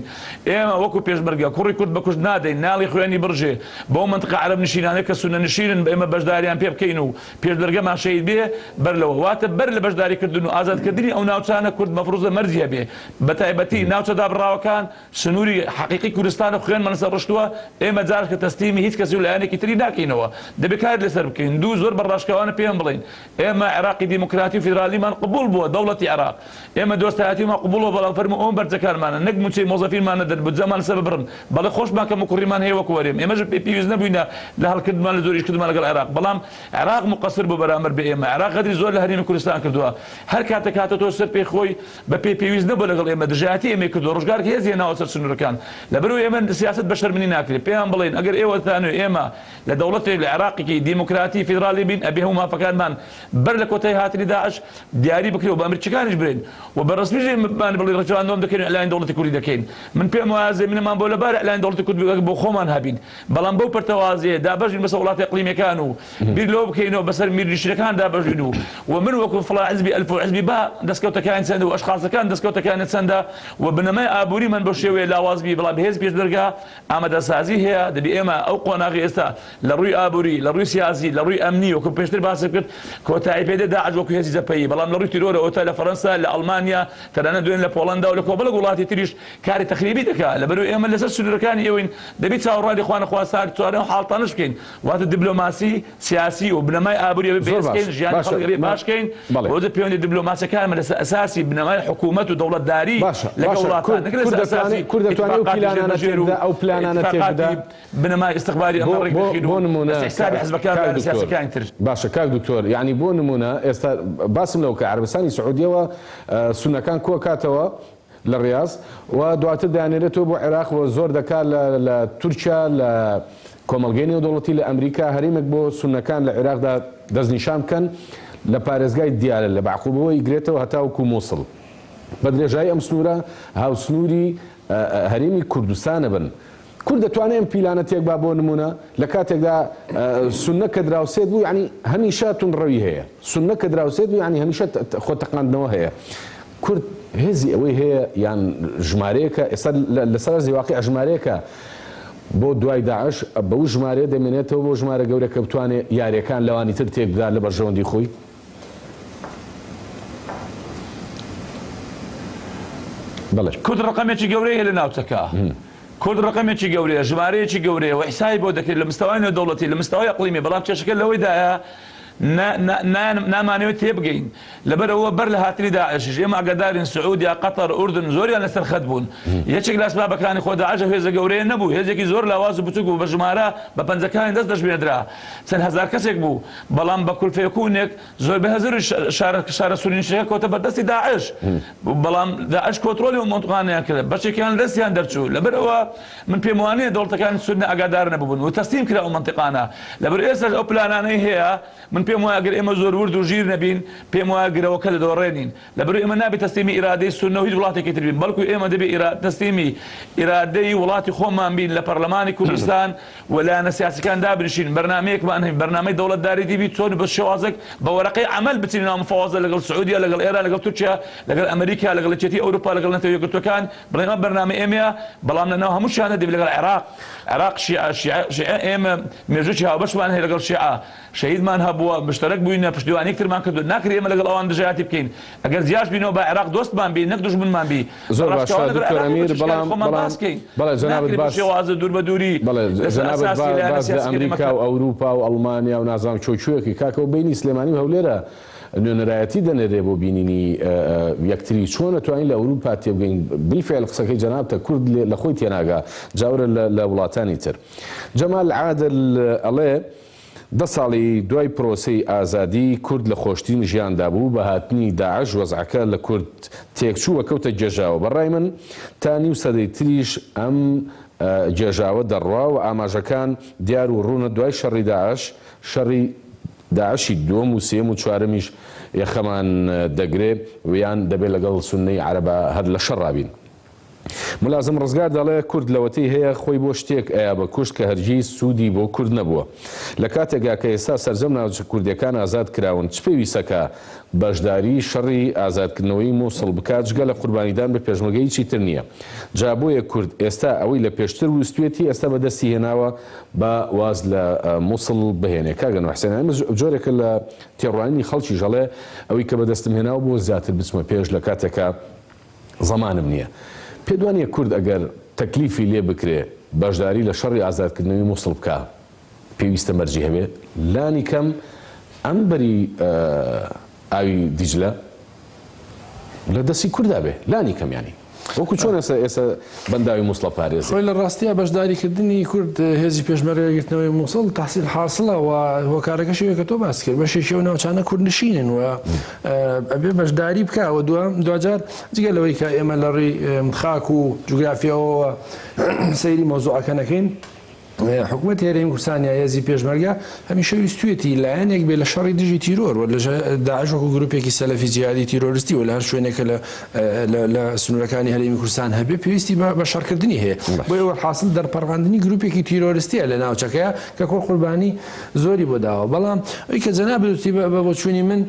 ئێمە وەکو پێشمەرگە کوڕی کورد بە کوشت نادەین، ناڵی خوێنی بڕژێ. بەو مەنتقە عەرەب نشینانەی کە سوننە نشینن ئێمە بەشداریان پێ بکەین و پێشمەرگەمان شەهید بێ بەر لەوە واتە بەر لە بەشداری کردن و ئازاد کردنی ئەو ناوچانە کورد مەفروزە مەرجی هەبێ بەتایبەتی ناوچە دابڕاوەکان سنوری حەقیقی کوردستان و خوێنمان لەسەر ڕشتووە ئێمە جارێکە تەسلیمی هیچ کەسی و لایەنێکی تری ناکەینەوە دەبێ کار لەسەر بکەین دوو زۆر بە ڕاشکاوانە پێیان بڵێین ئێمە عێراقی دیموکراتی و فیدرالیمان قبوڵ بووە دەوڵەتی عێراق ئێمە دۆستایەتیمان قبوڵە بەڵام فەرموو ئەوە بەرجەکانمانە نەک موچەی مۆزەفینمان نەدەن بودجەمان لەسەر ببڕن بەڵێ خۆشمان کەموکوڕیمان هەیە وەکو هەرێم ئێمەش پێویست نەبووینە لە هەڵکردمان لە زۆر ئیشکردمان لەگەڵ عێراق بەڵام عێراق موقەسر بوو بەرامبەر بە ئێمە، عێراق غەدری زۆر لە هەرێمی کوردستان کردووە، هەر کاتێک هاتۆتەوە سەر پێی خۆی بە پێی پێویست نەبووە لەگەڵ ئێمە، دژایەتی ئێمەی کردووە، ڕۆژگارێک هێزی هێناوە سەر سنوورەکان، لەبەرئەوەی ئێمە سیاسەت بە شەرمنی ناکرێت، پێیان بڵێین ئەگەر ئێوە دەتانەوێت ئێمە لە دەوڵەتێک لە عێراقێکی دیموکراتی فیدراڵی بین ئەبێ هەموو مافەکانمان بەر لە کۆتایی هاتنی داعش دیاری بکرێ و بە ئەمریکیەکانیش برێن و بە ڕەسمیش ئێمەمان بڵێ ڕیفراندۆم دەکەین و ئیعلانی دەوڵەتی کوردی دەکەین، من پێم وایە زەمینەمان بۆ لەبارە ئیعلانی دەوڵەتی کورد بۆ خۆمان هەبین. بەڵام بەو پەرتەوازەیە دابەش بین بەسەر وڵاتە ئیقلیمیەکان و بیر لەوە بکەینەوە بەسەر میرنشینەکان دابەش بین و و من وەکو فڵان حزبی ئەلف و حزبی با دەستکەوتەکانی چەندە و ئەشخاسەکان دەستکەوتەکانی چەندە و بنەمای ئابووری من بەو شێوەیە لاواز بی بەڵام هێز پێشمەرگە ئامادەسازی هەیە دەبی ئێمە ئەو قۆناغی ئێستا لە ڕووی ئابووری لە ڕووی سیاسی لە ڕووی ئەمنی وەکو پێشتر باسم کرد کۆتایی پێ دێ داعش وەکو هێزی جەپەیی بەڵام لە ڕووی تیرۆرەوە تا لە فەرەنسا لە ئەڵمانیا. تەنانەت دوێنێ لە پۆڵەندا و لە کۆمەڵێک وڵاتی تریش کاری تەخریبی دەکا. لەبەرئەوەی ئێمە لەسەر سنوورەکانی ئێوەین دەبی چاوەڕوانی خوانەخواستە چوارەم حاڵتانەش بکەین. واتە دیبلۆماسی سیاسی و بنەمای ئابووری ئەبێ زۆر بەهێز باش کەین، ژیانی باشە خەڵک ئەبێ ما باش کەین، بەڵێ. بەوجە پەیوەندی دیبلۆماسیەکانمان لەسەر ئەساسی بنەمای حکوومەت و دەوڵەتداری باشە لەگەڵ باشە وڵاتان کورد نەک لەسەر کورد دەتوانێ ئەساسی کورد دەتوانێ ئەو ئیتفاقاتی ژێر پیلانانە بە ژێر تێک و بدا ئەو پلانانە تێک بدا ئیتفاقاتی بنەمای ئیستخباری بۆ ئەمە ڕێک بۆ بخین بۆ و نموونە لەسەر حسابی کاک حزبەکان کاک لایەنە دکتۆر سیاسیەکانی تر. باشە کاک دکتۆر یانی بۆ نموونە ئێستا باسم لەوە کە عەرەبستانی سعودیەوە سوننەکان کۆکاتەوە لە ڕیاز و دواتر دەیاننێرێتەوە بۆ عێراق و زۆر دەکات لە لە تورکیا لە کۆمەڵگەی نێودەوڵەتی لە ئەمریکا هەرێمێک بۆ سوننەکان لە عێراقدا دەستنیشان بکەن لە پارێزگای دیالە لە بەعقوبەوە ئیگرێتەوە هەتاوەکو موسڵ بە درێژایی ئەم سنوورە هاوسنووری هەرێمی کوردستانە بن. کورد دەتوانێ ئەم پیلانە تێک با بۆ نموونە لە کاتێکدا سوننە کە دراوسێت بوو یانی هەمیشە توندڕەوی هەیە سوننە کە دراوسێت بوو یانی هەمیشە خۆ تەقاندنەوە هەیە کورد هێزی ئەوەی هەیە یان ژمارەیەکە ئێستا لەسەر ئەرزی واقیع ژمارەیەکە بۆ دوای داعش بەو ژمارەیە دەمێنێتەوە بۆ ژمارە گەورە کە بتوانێ یاریەکان لەوانی تر تێک بدات لە بەرژەوەندی خۆی. بەڵێ. کورد ڕەقەمێکی گەورەی هەیە لە ناوچەکە. کورد ڕەقەمێکی گەورەیە، ژمارەیەکی گەورەیە و حیسابی بۆ دەکرێت لە مستەوای نێودەوڵەتی، لە مستەوای ئەقلیمی، بەڵام کێشەکە لەوەیدایە نامانەوێت تێبگەین. لەبەرئەوە بەر لە هاتنی داعشیش ئێمە ئاگادارین سعودیا، قەتەر، ئوردن زۆریان لەسەر خەت بوون. یەکێک لە ئەسبابەکانی خۆ داعش ئەو هێزە گەورەیە نەبوو، هێزێکی زۆر لاواز و بچوک بوو، بە ژمارە بە پەنجەکانی دەست دەژمێردرا. چەند هەزار کەسێک بوو، بەڵام بە کولفەیەکونێک زۆربەی هەزاری شارە شارە سوننیشەکە کەوتە بەردەستی داعش، بەڵام داعش کۆنترۆڵی ئەو مەنتقانەیان کرد، بەشێکیان لەدەستیان دەرچوو، لەبەرئەوە من پێم وانیە دەوڵەتەکانی سوننە ئاگادار نەبوون و تەسلیم کرا ئەو مەنتقانە، لەبەر ئێستاش ئەو پلانانەی هەیە من پێم وایە گەر ئێمە زۆر ورد و ژیر نەبین پێم وایە گرەوەکە دەدۆڕێنین. لەبەرئەوەی ئێمە نابێت تەسلیمی ئیرادەی سوننە و هیچ وڵاتێکی تر بین، بەڵکو ئێمە دەبێت تەسلیمی ئیرادەی وڵاتی خۆمان بین لە پەرلەمانی کوردستان و لایەنە سیاسیەکان دابنیشین بەرنامەیەکمان هەبێت، بەرنامەی دەوڵەتداریی بیت چۆن بە شێوازێک بە وەرەقەی عەمەل بچینە ناو مفاوەزە لەگەڵ سعودیە، لەگەڵ ئێران، لەگەڵ تورکیا، لەگەڵ ئەمریکا، لەگەڵ یەکێتی ئەوروپا، لەگەڵ نەتەوە یەکگرتووەکان بڵێین ئەمە بەرنامەی ئێمەیە، بەڵام لەناو هەمووشیاندا دەبێت لەگەڵ عێراق، عێراق شیعە، شیعە، شیعە ئێمە مێژووێکی هاوبەشمان هەیە لەگەڵ شیعە. شەهیدمان هەبووە، مشتەرەک بووینە، پشتیوانی یەکترمان کردووە، ناکرێ ئێمە لەگەڵ ئەوان دژایەتی بکەین، ئەگەر جیاش بینەوە با عێراق دۆستمان بی نەک دوژمنمان بی، زۆر بە باشە ڕاشکاوانە لەگەڵ دکتۆر عێراق ئەمیر بە بەڵام چشکانی خۆمان بەڵام باس بکەین، بەڵێ جەنابت ناکرێ بە باس شێوازە دوور بە دووری بەڵێ لەسەر جەنابت ئەساسی با لایەنە باس لە سیاسیەکانی ئەمریکا مەکە. و ئەوروپا و ئەڵمانیا و نازانم کوێ کوێ کاکە ئەو بەینی سلێمانی و هەولێرە نوێنەرایەتی دەنێرێ بۆ بینینی یەکتری چۆن ئەتوانین لە ئەوروپا تێبگەین بالفعل قسەکەی جەنابتە کورد لە خۆی تێناگا جاورە لە وڵاتانی تر جەمال عادل ئەڵێ دە ساڵی دوای پرۆسەی ئازادی کورد لە خۆشترین ژیاندا بوو، بە هاتنی داعش وەزعەکە لە کورد تێکچوو و کەوتە گێژاوە، بە ڕای من تا نیو سەدەی تریش ئەم گێژاوە دەڕوا و ئاماژەکان دیار و ڕوونە دوای شەڕی داعش، شەڕی داعشی دووەم و سێیەم و چوارەمیش یەخەمان دەگرێ و یان دەبێ لەگەڵ سوننەی عەرەبا هەر لە شەڕا بین. ملازم ڕزگار دەڵێ کورد لەوەتەی هەیە خۆی بۆ شتێک ئەیا بە کوشت کە هەرگیز سوودی بۆ کورد نەبووە. لە کاتێکا کە ئێستا سەرجەم ناوچە کوردیەکان ئازاد کراون چ پێویستەکا بەشداری شەڕی ئازادکردنەوەی موسڵ بکا جگە لە قوربانیدان بە پێشمەرگە هیچی تر نیە. جا بۆیە کورد ئێستا ئەوەی لە پێشتر ویستوێتی ئێستا بە دەستی هێناوە با واز لە موسڵ بهێنێ. کاک ئەنوەر حسێن ئەمە جۆرێکە لە تێڕوانینی خەڵکیش ئەڵێ ئەوەی کە بە دەستم هێناوە بۆ زیاتر بچمە پێش لە کاتێکا زەمانم نییە. پێت وا نییە کورد ئەگەر تەکلیفی لێ بکرێ بەشداری لە شەڕی ئازادکردنەوەی موسڵ بکا پێویستە مەرجی هەبێ لانی کەم ئەم بەری ئاوی دیجلە لە دەستی کوردا بێ لانی کەم یانی وەکو چۆن ئێستا ئێستا بەنداوی موسڵە پارێزێ. خۆی لە ڕاستیا بەشداریکردنی کورد هێزی پێشمەرگە گرتنەوەی موسڵ تەحسیل حاسڵە و هۆکارەکەشی ئەوەیە کە تۆ باست کرد بەشێکی ئەو ناوچانە کوردنشینن و ئەبێ بەشداری بکا و دواجار جگە لەوەی کە ئێمە لە ڕووی خاک و جوگرافیاوە سەیری مەوزوعەکە نەکەین حکوومەت هەرێمی کوردستان یا هێزی پێشمەرگە هەمیشە ویستویەتی لایەنێک بێ لە شەڕی دژی تیرۆر و لە داعش وەکو گروپێکی سەلەفی جیهادی تیرۆریستی و لە هەر شوێنێک لە لە سنوورەکانی هەرێمی کوردستان هەبێ پێویستی بە شەڕکردنی هەیە بۆیە وەرحاصل دەرپەڕاندنی گروپێکی تیرۆریستیە لە ناوچەکەیە کە کۆ قوربانی زۆری بۆ داوە بەڵام ئەوی کە جەنابت وتی بە بۆچوونی من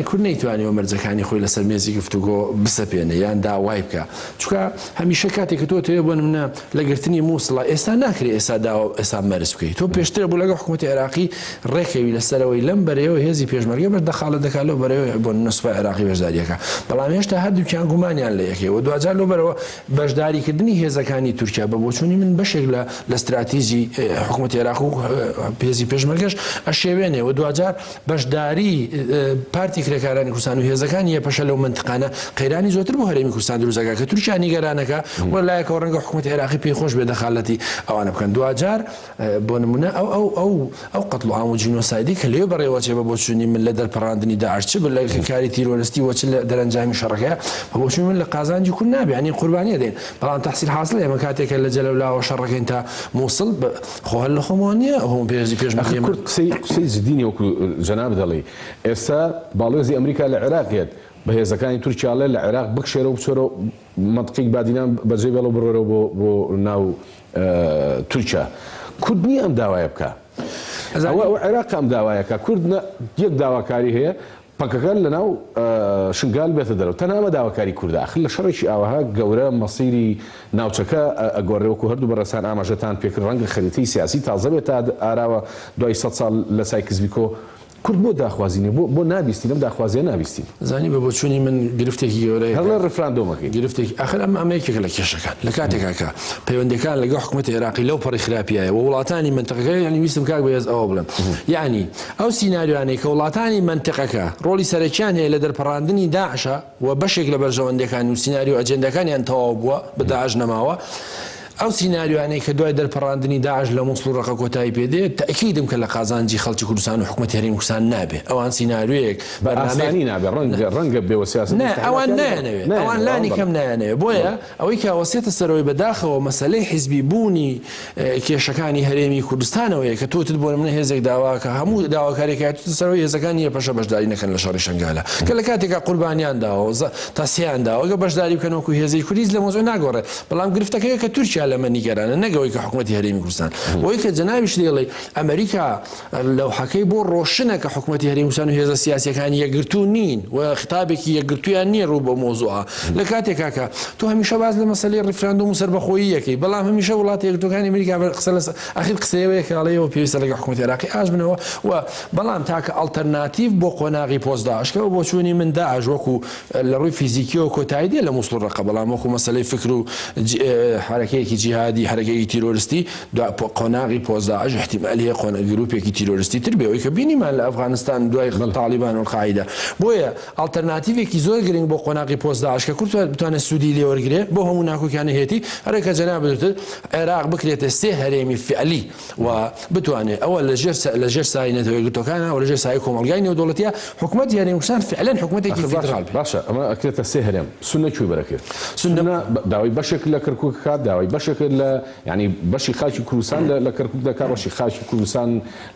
کورد نەیتوانیوە مەرجەکانی خۆی لەسەر مێزی گفتوگۆ بسەپێنێ یان داوای بکا چونکە هەمیشە کاتێک کە تۆ تەوێ بۆ نمونە لە گرتنی مووسڵە ئێستا ناکرێ ئێستا داوا ئێستا مەرج بکەی. تۆ پێشتر بوو لەگەڵ حکوومەتی عێراقی ڕێکەوی لەسەرەوەی لەم بەرەیەوە هێزی پێشمەرگە بەش دەخاڵەت دەکات، لەو بەرەیەوە بۆ نمونە سوپای عێراقی بەشداری ئەکا. بەڵام هێشتا هەردووکیان گومانیان لە یەکەیە و دواجار لەو بەرەوە بەشداریکردنی هێزەکانی تورکیا بە بۆچوونی من بەشێک لە لە ستراتیجی حکوومەتی عێراق و هێزی پێشمەرگەش ئەشێوێنێ و دواجار بەشداری پارتی کرێکارانی کوردستان و هێزەکانی یەپەشە لەو مەنتقانە قەیرانی زۆرتر بۆ هەرێمی کوردستان دروست دەکات کە تورکیا نیگەرانەکە و لایەکەوە ڕەنگە حکوومەتی عێراقی پێی خۆش بێ دەخالەتی ئەوانە بکەن. دواجار بۆ نمونە ئەو ئەو ئەو ئەو قەتڵ و عام و جینۆسایدی کە لەوێ بەڕێوەچێ بە بۆچوونی من لە دەرپەڕاندنی داعش چ لە کاری تیرۆرستی و چ لە دەرەنجامی شەڕەکەیە بە بۆچوونی من لە قازانجی کورد نابێ، یانی قوربانی ئەدەین. بەڵام تەحسیل حاسڵە ئێمە کاتێک کە لە جەلەولاوە شەڕەکەین تا موسڵ خۆ هەر لە خۆمەوە نییە هەموو پێش ئەخر پێشمەرگەی کورد قسەی قسەی جدی نیە وەکو جەنابت ئەڵێی ئێستا باڵوێزی ئەمریکا لە عێراق یەت بە هێزەکانی تورکیا ئەڵێ لە عێراق بکشێرەوە بچۆرەوە مەنتقیک بادینان بەجێ بێڵە و بڕۆرەوە بۆ بۆ ناو تورکیا. کورد نیە ئەم داوایە بکا. ئەوە ئەوە عێراقە ئەم داوایە کا. کورد نە یەک داواکاری هەیە پەکەکە لە ناو شنگال بێتە دەرەوە. تەنها ئەمە داواکاری کوردە. ئاخر لە شەڕێکی ئاوەها گەورە مەسیری ناوچەکە ئەگۆڕێ وەکو هەردوو بەڕێزتان ئاماژەتان پێکرد ڕەنگە خەریتەی سیاسی تازە بێتە ئاراوە دوای سەد ساڵ لە سایکس بیکۆ. کورد بۆ داخوازی نیە؟ بۆ بۆ نابیستین ئەم داخوازیە نابیستین؟ زانی بە بۆچوونی من گرفتێکی گەورەیە هەر ڵێ ڕیفراندۆمەکەی. گرفتێکی ئاخر ئەمە ئەمە یەکێکە لە کێشەکان لە کاتێکا کە پەیوەندیەکان لەگەڵ حکومەتی عێراقی لەو پەڕی خراپیایە و وڵاتانی مەنتقەکە یانی ویستم کاک بەهێز ئەوە بڵێم یانی ئەو سیناریۆیانەی کە وڵاتانی مەنتقەکە ڕۆڵی سەرەکیان هەیە لە دەرپەڕاندنی داعشە و بەشێک لە بەرژەوەندیەکان و سیناریۆ ئەجێنداکانیان تەواو بووە بە داعش نەماوە ئەو سیناریۆیانەی کە دوای دەرپەڕاندنی داعش لە موسڵ و ڕەقە کۆتایی پێ دێ، تەئکیدم کە لە قازانجی خەڵکی کوردستان و حکومەتی هەرێمی کوردستان نابێ. ئەوان سیناریۆیەک، بە بەرنامەیەک. ئاسانی نابێ، ڕەنگە، ڕەنگە بێ و سیاسەت نا، ئەوان موستەحیلاتیان بەڵام نایانەوێ. ئەوان نایانەوێ، ئەوان لانی بەڵێ. کەم نایانەوێ. بۆیە ئەوەی کە وەستێتە سەرەوەی بە داخەوە مەسەلەی حیزبی بوونی کێشەکانی هەرێمی کوردستانەوەیە کە تۆ وتت بۆ نمونە هێزێک داوا کە هەموو داواکاریەکە هاتووتە سەرەوەی هێزەکانی یەپەشە بەشداری نەکەن لە شەڕی شەنگالە کە لە کاتێکا قوربانیان داوە و تەسیان داوە گە بەشداری بکەن وەکو هێزی کوردی هیچ لە مەوزوع ناگۆڕێ بەڵام گرفتەکەیە کە تورکیا لەمە نیگەرانە نەک ئەوەی کە حکومەتی هەرێمی کوردستان ئەوەی کە جەنابیش دەیڵێی ئەمریکا لەوحەکەی بۆ ڕۆشنە کە حکومەتی هەرێمی کوردستان و هێزە سیاسیەکانی یەکگرتوو نین و خیتابێکی یەکگرتوویان نییە ڕوو بەو مەوزوعە لە کاتێکا کە تۆ هەمیشە باس لە مەسەلەی ڕیفراندۆم و سەربەخۆیی ئەکەی بەڵام هەمیشە وڵاتە یەکگرتووەکانی ئەمریکا قسە لەسەر ئەخیر قسەی ئەوەیە کە ئەڵێ ئێوە پێویستە لەگەڵ حکومەتی عێراقی ئاش بنەوە و بەڵام تاکە ئەڵتەرناتیڤ بۆ قۆناغی پۆست داعش کە بە بۆچوونی من داعش وەکو لە ڕووی فیزیکیەوە کۆتایی دێ لە موسڵ و ڕەقە بەڵام وەکو مەسەلەی فکر و حەرەکەیەکی جیهادی حەرەکەیەکی تیرۆرستی دوا قۆناغی پۆست داعش ئیحتیمالی هەیە قۆناغ گروپێکی تیرۆرستی تر بێ ئەوەی کە بینیمان لە ئەفغانستان دوای تاڵیبان و القاعیدە بۆیە ئەڵتەرناتیڤێکی زۆر گرنگ بۆ قۆناغی پۆست داعش کە کورد بتوانێت سوودی لێ وەرگرێ بۆ هەموو ناکۆکیانە هێتی هەرێک کە جەنابت وتت عێراق بکرێتە سێ هەرێمی فعلی و بتوانێت ئەوە لە ژێر لە ژێر سایەی نەتەوە یەکگرتووەکانە و لە ژێر سایەی کۆمەڵگای نێودەوڵەتیە حکومەتی هەرێمی کوردستان فعلەن حکومەتێکی ئاخر باشە فیدراڵ بێ. باشە ئەمە ئەکرێتە سێ هەرێم سوننە کوێ بەرەکرێت؟ سوننە سوننە داوای بەشێک لە کەرکوک ئەکات داوای بەشێک لە یانی بەشی خاکی کوردستان لە لە کەرکوک دەکا بەشی خاکی کوردستان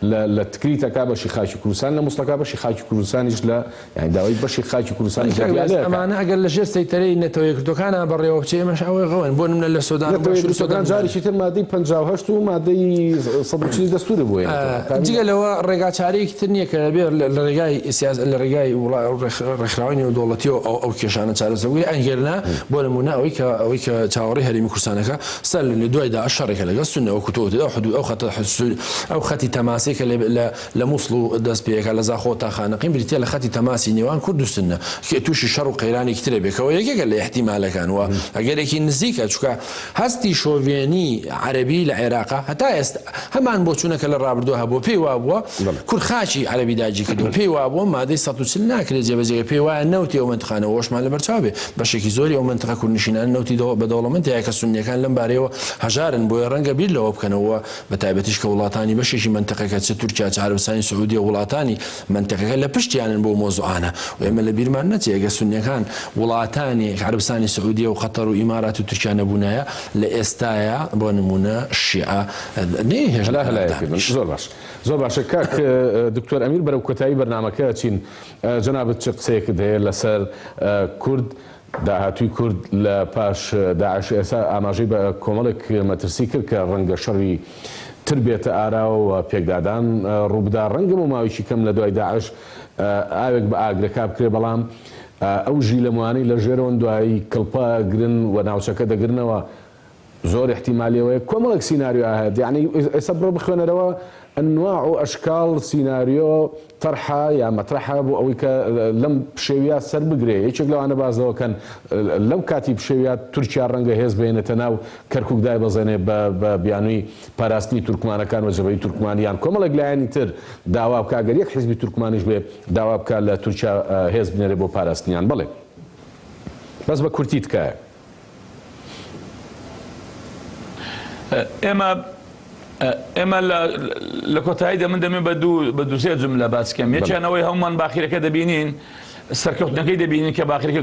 لە لە تکریت ئەکا بەشی خاکی کوردستان لە موسڵ ئەکا بەشی خاکی کوردستانیش لە یانی داوای بەشی خاکی کوردستانیش لە کاک دیالە بەرێز ئەکا. ئەمانە ئەگەر لە ژێر سەیتەرەی نەتەوە یەکگرتووەکانا بەڕێوە بچێ ئێمەش ئەوەی غەوەین بۆ نمونە لە سۆدان و نەتەوە باشووری یەکگرتووەکان سۆدان جارێکی تر مادەی 58 و مادەی 140 دەستوورە بۆ هێنێتەوە. تا جگە لەوە ڕێگا چارەیەکی تر نییە کە دەبێ لە ڕێگای سیاس لە ڕێگای ڕێکخراوی نێودەوڵەتیەوە ئەو ئەو کێشانە چارەسەر بکرێ ئەگەر نا بۆ نمونە ئەوەی کە ئەوەی کە چاوەڕێی هەرێمی کوردستانەکە سەر لە دوای داعش شەڕێکە لەگەڵ سوننە وەکو تۆ وتت ئەو حدود ئەو خەتە ئەو خەتی تەماسەی کە لە لە موسڵ و دەست پێ ئەکا لە زاخۆ تا خانەقین بریتیە لە خەتی تەماسی نێوان کورد و سوننە کە تووشی شەڕ و قەیرانێکی ترە بێ کەوە یەکێکە لە ئیحتیمالەکان و ئەگەرێکی نزیکە چونکە هەستی شۆڤێنی عەرەبی لە عێراقا هەتا ئێستا هەمان بۆچوونە کە لە ڕابردووە هەبووە پێی وابووە کورد خاکی عەرەبی داگیر کردووە پێی وابووە مادەی 140 ناکرێت جێبەجێ پێی وایە نەوتی ئەو مەنتقانە ئەوەشمان لەبەرچاو بێ بەشێکی زۆری ئەو مەنتقە کوردنشینانە نەوتی بە دەوڵەمەند تیایە کە سوننیەکان لەم بارەیەوە هەژارن بۆیە ڕەنگە بیر لەوە بکەنەوە بە تایبەتیش کە وڵاتانی بەشێکی مەنتقەکە چ تورکیا چ عەرەبستانی سعودیە وڵاتانی مەنتقەکە لە پشتیانن بۆ مۆزوعانە و ئێمە لە بیرمان نەچێ گەر سوننیەکان وڵاتانی عەرەبستانی سعودیە و قەتەر و ئیمارات و تورکیا نەبوونایە لە ئێستایا بۆ نموونە شیعە نەیهێشت هەلا لە هەلایە عێراق کردن دابنیشن. زۆر باش زۆر باشە کاک دکتۆر ئەمیر بەرەو کۆتایی بەرنامەکە ئەچین جەنابت چ قسەیەکت هەیە لەسەر کورد داهاتووی کورد لە پاش داعش ئێستا ئاماژەی بە کۆمەڵێک مەترسی کرد کە ڕەنگە شەڕی تر بێتە ئاراوە و پێکدادان ڕووبدا، ڕەنگە بۆ ماوەیەکی کەم لە دوای داعش ئاوێک بە ئاگرەکە بکرێ، بەڵام ئەو ژیلەموانەی لە ژێرەوەن دوایی کڵپە ئەگرن و ناوچەکە دەگرنەوە. زۆر ئیحتیمالی ئەوەیە کۆمەڵێک سیناریۆ هەیە یانی ئێستا بڕۆ بخوێنەرەوە ئەنواع و ئەشکاڵ سیناریۆ تەرحە یا مەترەحە بۆ ئەوەی کە لەم پشێویە سەر بگرێ یەکێک لەوانە باس لەوە کەن لەم کاتی پشێویە تورکیا ڕەنگە هێز بهێنێتە ناو کەرکوک دایبەزێنێ بە بە بیانووی پاراستنی تورکمانەکان و جەبهەی تورکمان یان کۆمەڵێک لایەنی تر داوا بکا گەر یەک حیزبی تورکمانیش بێ داوا بکا لە تورکیا هێز بنێرێ بۆ پاراستنیان بەڵێ بەس بە کورتی تکایە. ئێمە ئێمە لە کۆتاییدا من دەمێ بە دوو بە دووسێ جملە باس کەم یەکیان ئەوەی هەمومان باخیرەکە دەبینین سەرکەوتنەکەی دەبینین کە باخیرەکە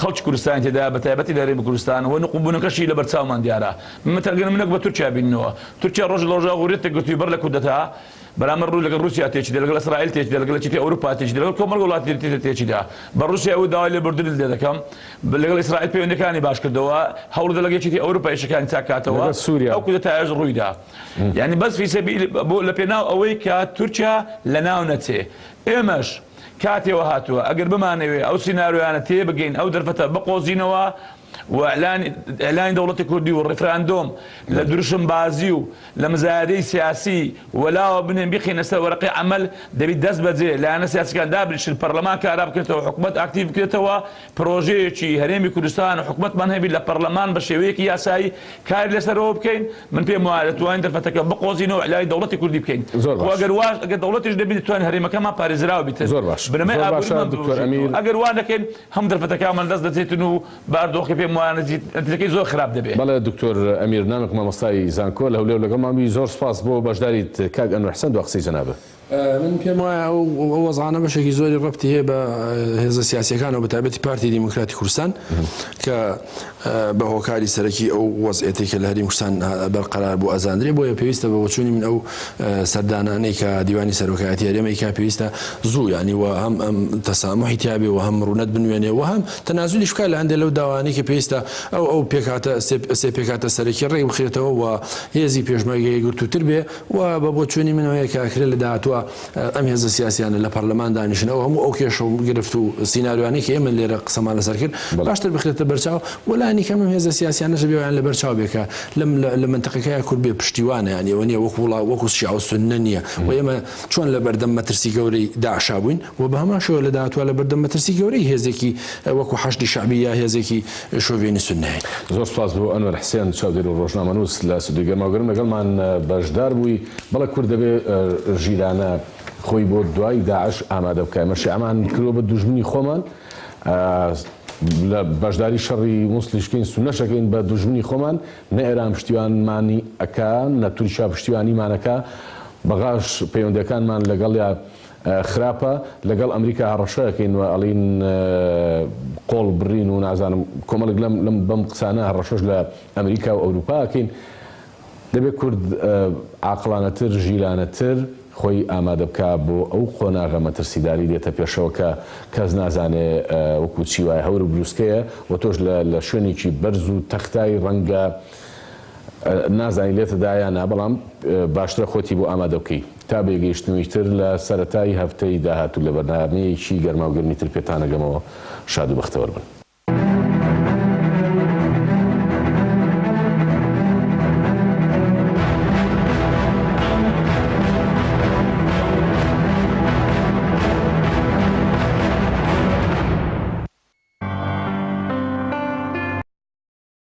خەڵکی کوردستان تێدا بە تایبەتی لە هەرێمی کوردستان و نقومبوونەکەشی لە بەرچاومان دیارە متەگەر منەک بە تورکیا بیننەوە تورکیا ڕۆژ لە ڕۆژا غوریەت گرتووی بەر لە کودەتا بەرامبەر ڕوو لەگەڵ ڕووسیا تێکیدا، لەگەڵ ئیسرائیل تێکیدا، لەگەڵ یەکێتی ئەوروپا تێکیدا، لەگەڵ کۆمەڵێک وڵاتی تر تێکیدا. بە ڕووسیا وت داوای لێبوردنت لێ دەکەم. لەگەڵ ئیسرائیل پەیوەندییەکانی باش کردەوە. هەوڵیدا لەگەڵ یەکێتی ئەوروپا ئیشەکانی چاک کاتەوە. لەگەڵ سووریا. ئەو کودەتایەش ڕوویدا. یانی بەس فی سەبیل بۆ لە پێناو ئەوەی کە تورکیا لەناو نەچێ. ئێمەش کاتێ وە هاتووە ئەگەر بمانەوێ ئەو سیناریۆیانە تێبگەین، ئەو دەرفەتە بقۆزینەوە، و ئیعلانی دەوڵەتی کوردی و ڕیفراندۆم لە دروشم بازی و لە مزایەدەی سیاسی وەلاوە بنێن بیخەینە سەر وەرەقەی عەمەل دەبی دەست بەجێ لایەنە سیاسیەکان دابنیشن پەرلەمان کارا بکرێتەوە حکومەت ئاکتیڤ بکرێتەوە پرۆژەیەکی هەرێمی کوردستان و حکومەتمان هەبی لە پەرلەمان بە شێوەیەکی یاسایی کاری لەسەرەوە بکەین من پێم وایە دەتوانین دەرفەتەکە بقۆزینەوە ئیعلانی دەوڵەتی کوردی بکەین زۆر خۆ باش. ئەگەر واش ئەگەر دەوڵەتیش نەبین دەتوانین هەرێمەکەمان پارێزراو بیتن زۆر باش. بنەمای زۆر باشە ئابووریمان دکتۆر ببوژێتەوە ئەمیر. ئەگەر وا نەکەین هەم دەرفەتەکانمان لەدەست دەچێتن و باردۆخی پێم وایە نەتیجەکەی زۆر خراپ دەبێ. بەڵێ دکتۆر ئەمیر نامق مامۆستای زانکۆ لە هەولێر لەگەڵمان بووی زۆر سوپاس بۆ بەشداریت کاک ئەنوەر حسێن دوا قسەی جەنابت. من پێم وایە ئەو وەزعانە بەشێکی زۆری ڕەبتی هەیە بە هێزە سیاسیەکانەوە بە تایبەتی پارتی دیموکراتی کوردستان کە بە هۆکاری سەرەکی ئەو وەزعێتێک کە لە هەرێمی کوردستان بەرقەرار بوو ئەزاندرێ بۆیە پێویستە بە بۆچوونی من ئەو سەردانانەی کە دیوانی سەرۆکایەتی هەرێم ئەیکا پێویستە زوو یانی و هەم ئەم تەساموحی تیابێ و هەم ڕوونەت بنوێنێ و هەم تەنازولیش بکا لە هەندێ لەو داوانەی کە پێویستە ئەو ئەو پێکهاتە سێ پێکهاتە سەرەکی ڕێک بخرێتەوە و هێزی پێشمەرگە یەکگرتووتر بێ و بە بۆچوونی من ئەوەیە کە ئەکرێ لە داهاتووە ئەم هێزە سیاسیانە لە پەرلەمان دانیشن ئەو هەموو ئەو کێشە و گرفت و سیناریۆانەی کە ئێمە لێرە قسەمان لەسەر کرد باشتر بخرێتە بەرچاو و لانی کەم ئەم هێزە سیاسیانەش دەبێ ئەویان لەبەر چاو بێ کە لەم لە مەنتقەکەیا کورد بێ پشتیوانە یانی ئەوە نییە وەکو وڵا وەکو شیعە و سوننە نییە و ئێمە چۆن لە بەردەم مەترسی گەورەی داعشا بووین و بە هەمان شێوە لە داهاتووە لە بەردەم مەترسی گەورەی هێزێکی وەکو حەشدی شەعبی یا هێزێکی شۆڤێنی سوننەین. زۆر سوپاس بۆ ئەنوەر حسێن چاودێر و ڕۆژنامەنووس لە ستۆدیۆی گەرماوگەرم لەگەڵمان بەشدار بووی. بەڵێ کورد دەبێ ژیرانە خۆی بۆ دوای داعش ئامادە بکا. ئێمە شیعەمان کردووە بە دوژمنی خۆمان، لە بەشداری شەڕی موسڵیش کەین سوننەش ئەکەین بە دوژمنی خۆمان، نە ئێران پشتیوانمانی ئەکا نە تورکیا پشتیوانیمان ئەکا، بەغاش پەیوەندیەکانمان لەگەڵیا خراپە، لەگەڵ ئەمریکا هەڕەشە ئەکەین و ئەڵین قۆڵ بڕین و نازانم کۆمەڵێک لەم لەم بەم قسانە هەڕەشەش لە ئەمریکا و ئەوروپا ئەکەین. دەبێ کورد عاقڵانەتر، ژیرانەتر خۆی ئامادە بکا بۆ ئەو قۆناغە مەترسیدارەی دێتە پێشەوە کە کەس نازانێ وەکو چی وایە، هەور و بروسکەیە و تۆش لە لە شوێنێکی بەرز و تەختای ڕەنگە نازانی لێتەدا یا نا، بەڵام باشترە خۆتی بۆ ئامادە بکەی. تا بەیەکگەیشتنەوەی تر لە سەرەتای هەفتەی داهاتوو لە بەرنامەیەکی گەرماوگەرمی تر پێتانەگەمەوە، شاد و بەختەوەر بن.